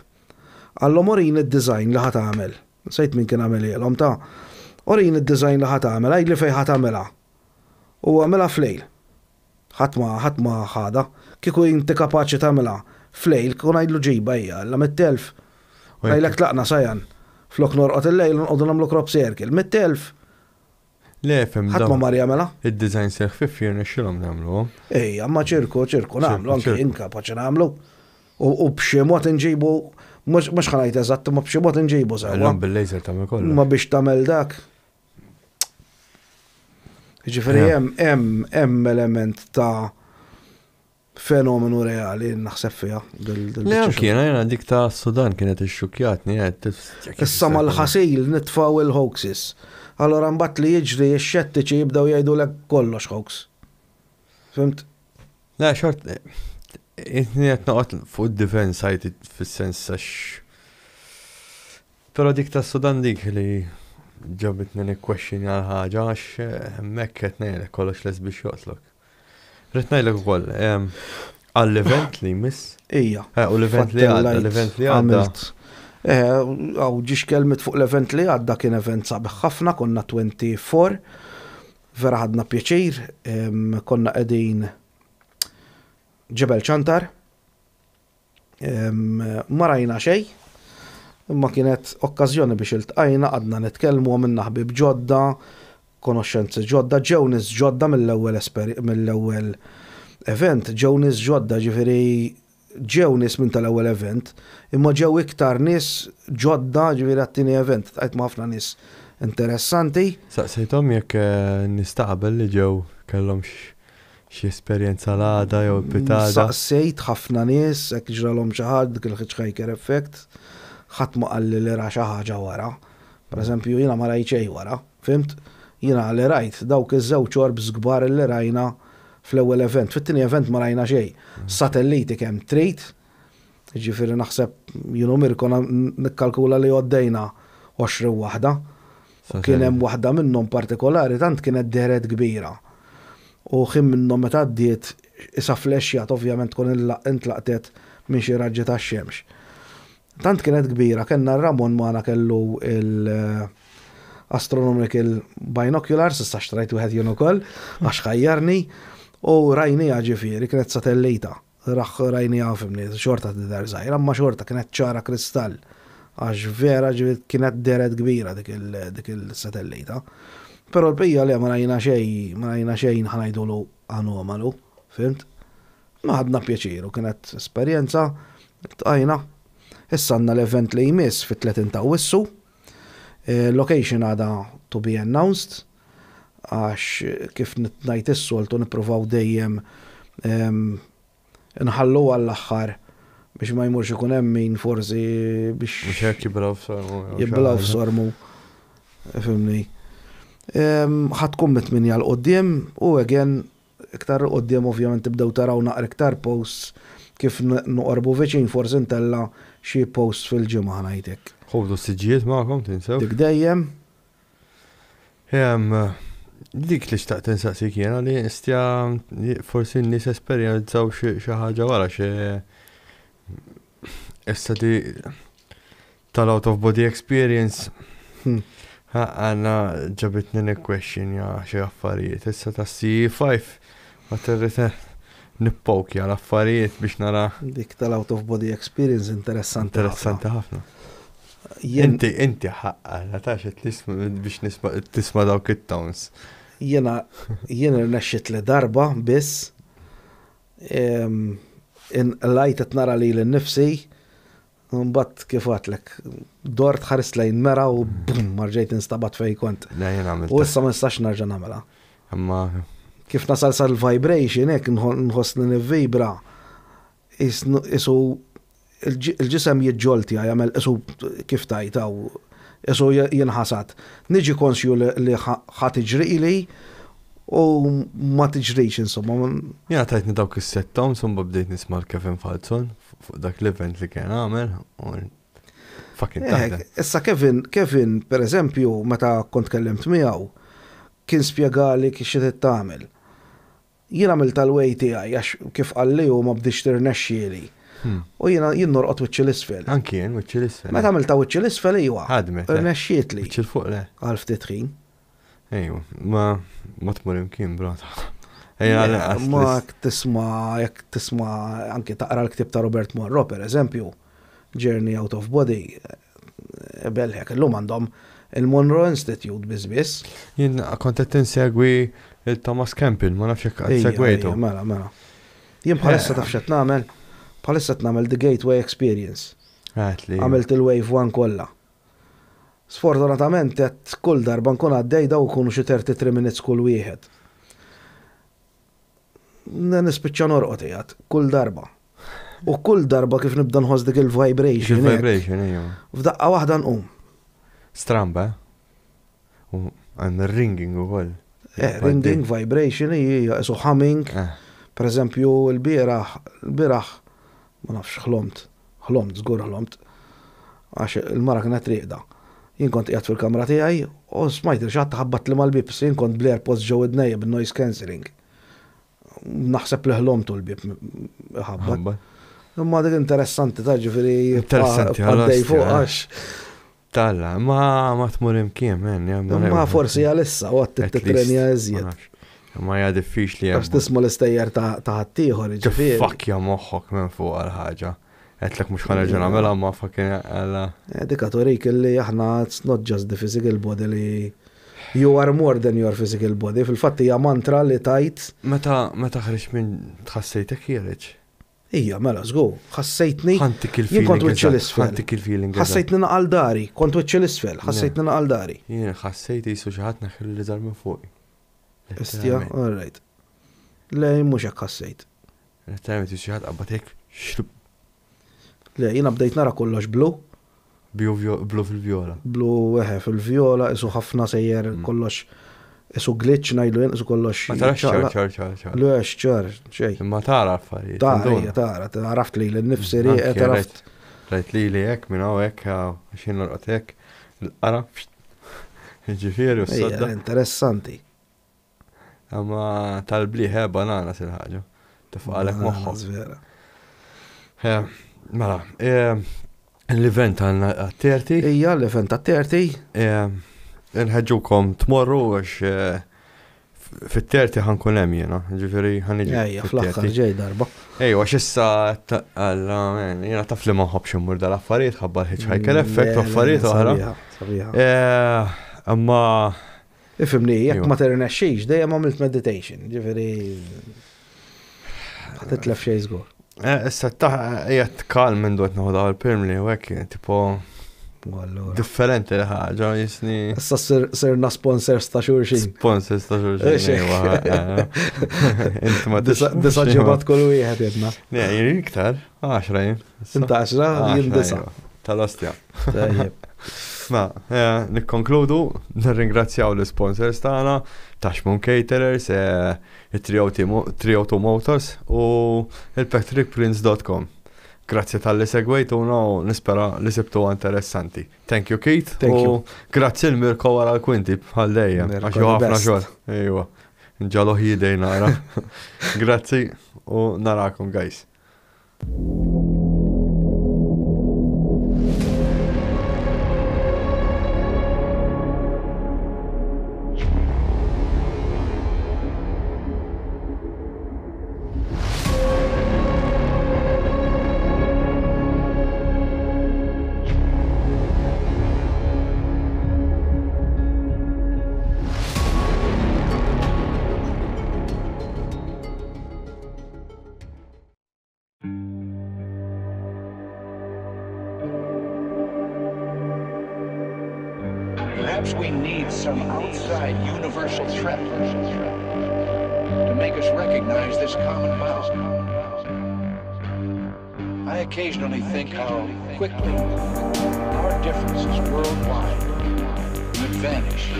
Qallhom urini d-design li ħa tagħmel. Nsejt min kien għamilhielhom ta' urini d-design li ħa tagħmel, għidli fejn ħa tagħmilha. U għamilha flejl. Ħadd ma ħadd ma ħadha. Kieku inti kapaċi tagħmilha flejl, kieku ngħidlu ġibha hija, alla 100,000. Ngħidlek tlaqna Sajan. Flok norqod il-lejl u nqogħdu nagħmlu crop circle. 100,000. Le, fem. Ħadd ma mar jagħmilha. Id-design se ħfif jirnexxilhom nagħmluhom. Ejja, ma ċirku, ċirku nagħmlu, anke jien kapaċi nagħmlu. U b'xi mod inġibu, mhux ħa ngħid eżatt, ma b'xi mod inġibu sewwa. Illum bil-laser tagħmel kollox. Ma biex tagħmel dak. Ġifieri hemm hemm hemm element ta' fenomenu reali naħseb fiha. Le anki jiena jiena dik ta' Sudan kienet ixxukkjatni qed. Issa mal-ħasil nitfgħu il-hoaxes. Allora mbagħad li jiġri x-xettiċi jibdew jgħidulek kollox hoax. Fhimt? Le xort Intni qed noqgħod fuq id-defense side fis-sens għax Però dik tas-Sudan dik li ġabitni nikkwexxinja l-ħaġa għax hemmhekk qed ngħidlek kollox lest biex joqtlok. Rrid ngħidlek ukoll għall-event li jmiss. Ija. Eh, u l-event li għadda, l-event li għadda. Eh, għaw ġiex kelmet fuq l-event li għadda kien event sabiħ ħafna, konna 24, vera ħadna pjaċir, konna qegħdin Ġebel Ċantar, Ma rajna xejn, imma kienet okkażjoni biex iltqajna, qgħadna nitkellmu, għamilna ħbieb ġodda, konoxxenzi ġodda, ġew nies ġodda mill-ewwel mill-ewwel event, ġew nies ġodda, ġifieri ġew nies minn tal-ewwel event, imma ġew iktar nies ġodda ġifieri għat-tieni event, iltqajt ma' ħafna nies interessanti. Saqsejthom jekk nies ta' qabel li ġew kellhomx Xi esperjenza l-għada jew il-pitada? Saqsejt ħafna nies hekk ġralhom xi ħaġa dik il-hitchhiker effect, ħadd ma qalli li ra xi ħaġa wara. Pereżempju jiena ma rajt xejn wara, fhimt? Jiena li rajt dawk iż-żewġ orbs kbar li rajna fl-ewwel event. Fit-tieni event ma rajna xejn. Satelliti kemm trid, ġifieri naħseb jien u Mirko nikkalkula li għoddejna 20 waħda. Kien hemm waħda minnhom partikolari tant kienet dehret kbira. U ħin minnhom meta għaddiet isa flexjat, ovvjament tkun intlaqtet minn xi raġġi tax-xemx. Tant kienet kbira, kellna Ramon magħna kellu il-astronomical binoculars, issa xtrajt wieħed jien ukoll, għax ħajjarni, u rajniha, ġifieri kienet satellita. Raħ rajniha, fhimni, xorta tidher żgħira, imma xorta kienet ċara kristall. Għax vera ġifieri kienet dehret kbira dik il-satellita. Però l-bqija le, ma rajna xejn, ma rajna xejn ħa ngħidulu anomalu, fhimt? Ma ħadna pjaċir u kienet esperjenza, tqajna. Issa għandna l-event li jmiss fit-30 ta' Awwissu. Location għada to be announced, għax kif ngħid is-soltu nippruvaw dejjem nħallu għall-aħħar biex ma jmurx ikun hemm min forsi biex Mhux hekk jiblaw f'sormu. Jiblaw f'sormu. Fhimni. Ħa tkun mit-8 'l quddiem u again iktar quddiem ovvjament tibdew taraw naqra iktar posts kif noqorbu viċin, forsi ntella xi post fil-ġimgħa, ngħidlek. Ħudu s-siġġijiet magħkom, tinsew. Dik dejjem. Dik li xtaqt insaqsik jiena li istja forsi n-nies esperjenzaw xi ħaġa wara xi issa di tal-out of body experience. Għanna ġabitni nikkwestjonja xi affarijiet. Issa ta' CE5 ma irrid nippokja l-affarijiet biex nara. Dik tal-out of body experience interessanti. Interessanti ħafna. Inti ħaqqa, natax biex nisma tisma dawk it-tones. Jiena rnexxiet li darba biss in lajt qed nara lili nnifsi. Mbagħad kif għedtlek, dort ħarist lejn mera u bum, erġajt instabat fej kont. Le, jien għamilt. U issa ma nistax nerġa' nagħmilha. Imma Kif nasal sal-vibration, hekk nħossni nivvibra, isu il-ġisem jiġġolti, jagħmel isu kif tajtaw, isu jinħasad. Niġi konxju li ħa tiġrili u ma tiġrix, insomma. Jena tajtni dawk is-set tones, insomma bdejt nisma' l-Kevin Falzon fuq dak l-event li kien għamel u fucking taħdem. Issa Kevin, per eżempju, meta kont kellimt miegħu, kien spjegali kif xi trid tagħmel. Jien għamilt tal-way tiegħi għax kif qalli hu ma bdiex tirnexxieli. U jiena jien norqod wiċċi l-isfel. Anki jien wiċċi l-isfel. Meta għamilta wiċċi l-isfel iwa. Ħadmet, eh. Rnexxietli. Wiċċi l-fuq le. Għal ftit ħin. Ejju, ma tmur imkien brota. Ejja, għal Ma jekk tisma' anki taqra l-ktib ta' Robert Monroe, per eżempju, Journey Out of Body, belħek, illum għandhom il-Monroe Institute biss biss. Jien kont qed insegwi il-Thomas Campbell, ma nafx jekk Ejja, segwejtu. ejja, Mela. Jien bħalissa taf x'qed nagħmel? Bħalissa qed nagħmel The Gateway Experience. Għedtli. Għamilt il-Wave 1 kollha. Sfortunatament qed kull darba nkun għaddej daw ikunu xi 33 minutes kull wieħed. Nispiċċa norqod qiegħed kull darba. U kull darba kif nibda nħoss dik il-vibration hekk, Il-vibration, ejja. f'daqqa waħda nqum. Stramba, eh? U għand ringing u koll. Ringing, vibration, hija isu humming. Per eżempju, il-bieraħ, ma nafx, ħlomt, ħlomt, żgur ħlomt, għax il-mara kienet rieqda. Jien kont qiegħed fil-kamra tiegħi u smajt il xi ħadd ħabbat li mal-bib, jien kont bl-AirPods ġew idnejja bin-noise cancelling. Naħseb li ħlomtu l-bib ħabbat. Ħabbat. Imma dik interessanti ta' ġifieri Interessanti, għaddej fuq għal-ostja. għax. Talla, ma tmur imkien, men. Imma forsi għalissa u għat At least, titrenja ma iżjed. nafx. Ma hija diffiċli. Għax tisma' l-istejjer ta' ħaddieħor, ġifieri. Fuckja moħħok minn fuq għal-ħaġa. Għedtlek mhux ħa nerġa' nagħmilha ma fucking għalla. Dika turik li aħna it's not just the physical body, li you are more than your physical body. Fil-fatt hija mantra li tajt. Meta ħriġ minn tħassejtek ħiereġ. Ija, mela, żgur, ħassejtni. Ħa ntik Jien il-feeling. kont wiċċi eżatt, l-isfel. Ħa ntik il-feeling. eżatt. Ħassejtni naqal dari, kont wiċċi l-isfel, ħassejtni naqal dari. Jien ħassejt jisu xi ħadd neħħi l-liżar minn fuqi. Istja, all right. Le, jien mhux hekk ħassejt. Letteralment jisu xi ħadd qabad hekk xlub Le, jiena bdejt nara kollox blu, blu fil-vjola. Blu eħe fil-vjola, isu ħafna sejjer kollox. Isu glitch ngħidlu jien, isu kollox. Ma tarax ċar ċar ċar ċar. Le ċar, xejn. Imma tara affarijiet. Tara, ejja, tara, għaraft li l-nifsi rieqed, għaraft. Rajt li li hekk minn hawn hekk għax jien norqod hekk, l-qara, ġifieri u s-sodda. Interessanti. Imma tal-bliħ eh, banana sil-ħaġa. Tifqalek moħħok. Vera. Eh, mela, eh, l-event għandna għat-30. Ija, l-event għat-30. Eh, nħeġġukom tmorru għax fit-30 ħankun hemm jiena, ġifieri ħaniġi. Ejja, fl-aħħar ġej darba. Ejwa, għax issa alla, jiena taf li ma nħobbx immur dal-affarijiet ħabba l-hitchhiker effect u affarijiet oħra. Imma Ifhimni, jekk ma tirnexxix, dejjem għamilt meditation, ġifieri titlef xejn żgur. Eh, issa ta' qiegħed kalm minn dwar nieħu dawn il-pirmli u hekk tipo differenti l-ħaġa jisni. Issa sirna sponsors ta' xulxin. Sponsors ta' xulxin. Iva, eh, eh. Inti ma Disa ġimgħat kull wieħed jedna. Ne, jien iktar, 10 jien. Inta 10, jien disa. Iva. Tal-ostja. Tajjeb. Ma, eh, nikkonkludu, nirringrazzjaw l-sponsors tagħna, Taxmun Caterers, eh, il-302 Motors u il-patrickprince.com. Grazzi tal-li segwejtuna u nispera li sibtu interessanti. Thank you Keith. Thank you. U grazzi l-Mirko wara l-kwinti bħal dejjem. Mirko Għax ħafna the best. xogħol. Ejwa. Nġaluh jidej nara. Grazzi u narakom guys. Perhaps we need some outside universal threat to make us recognize this common bond. I occasionally think how quickly our differences worldwide would vanish.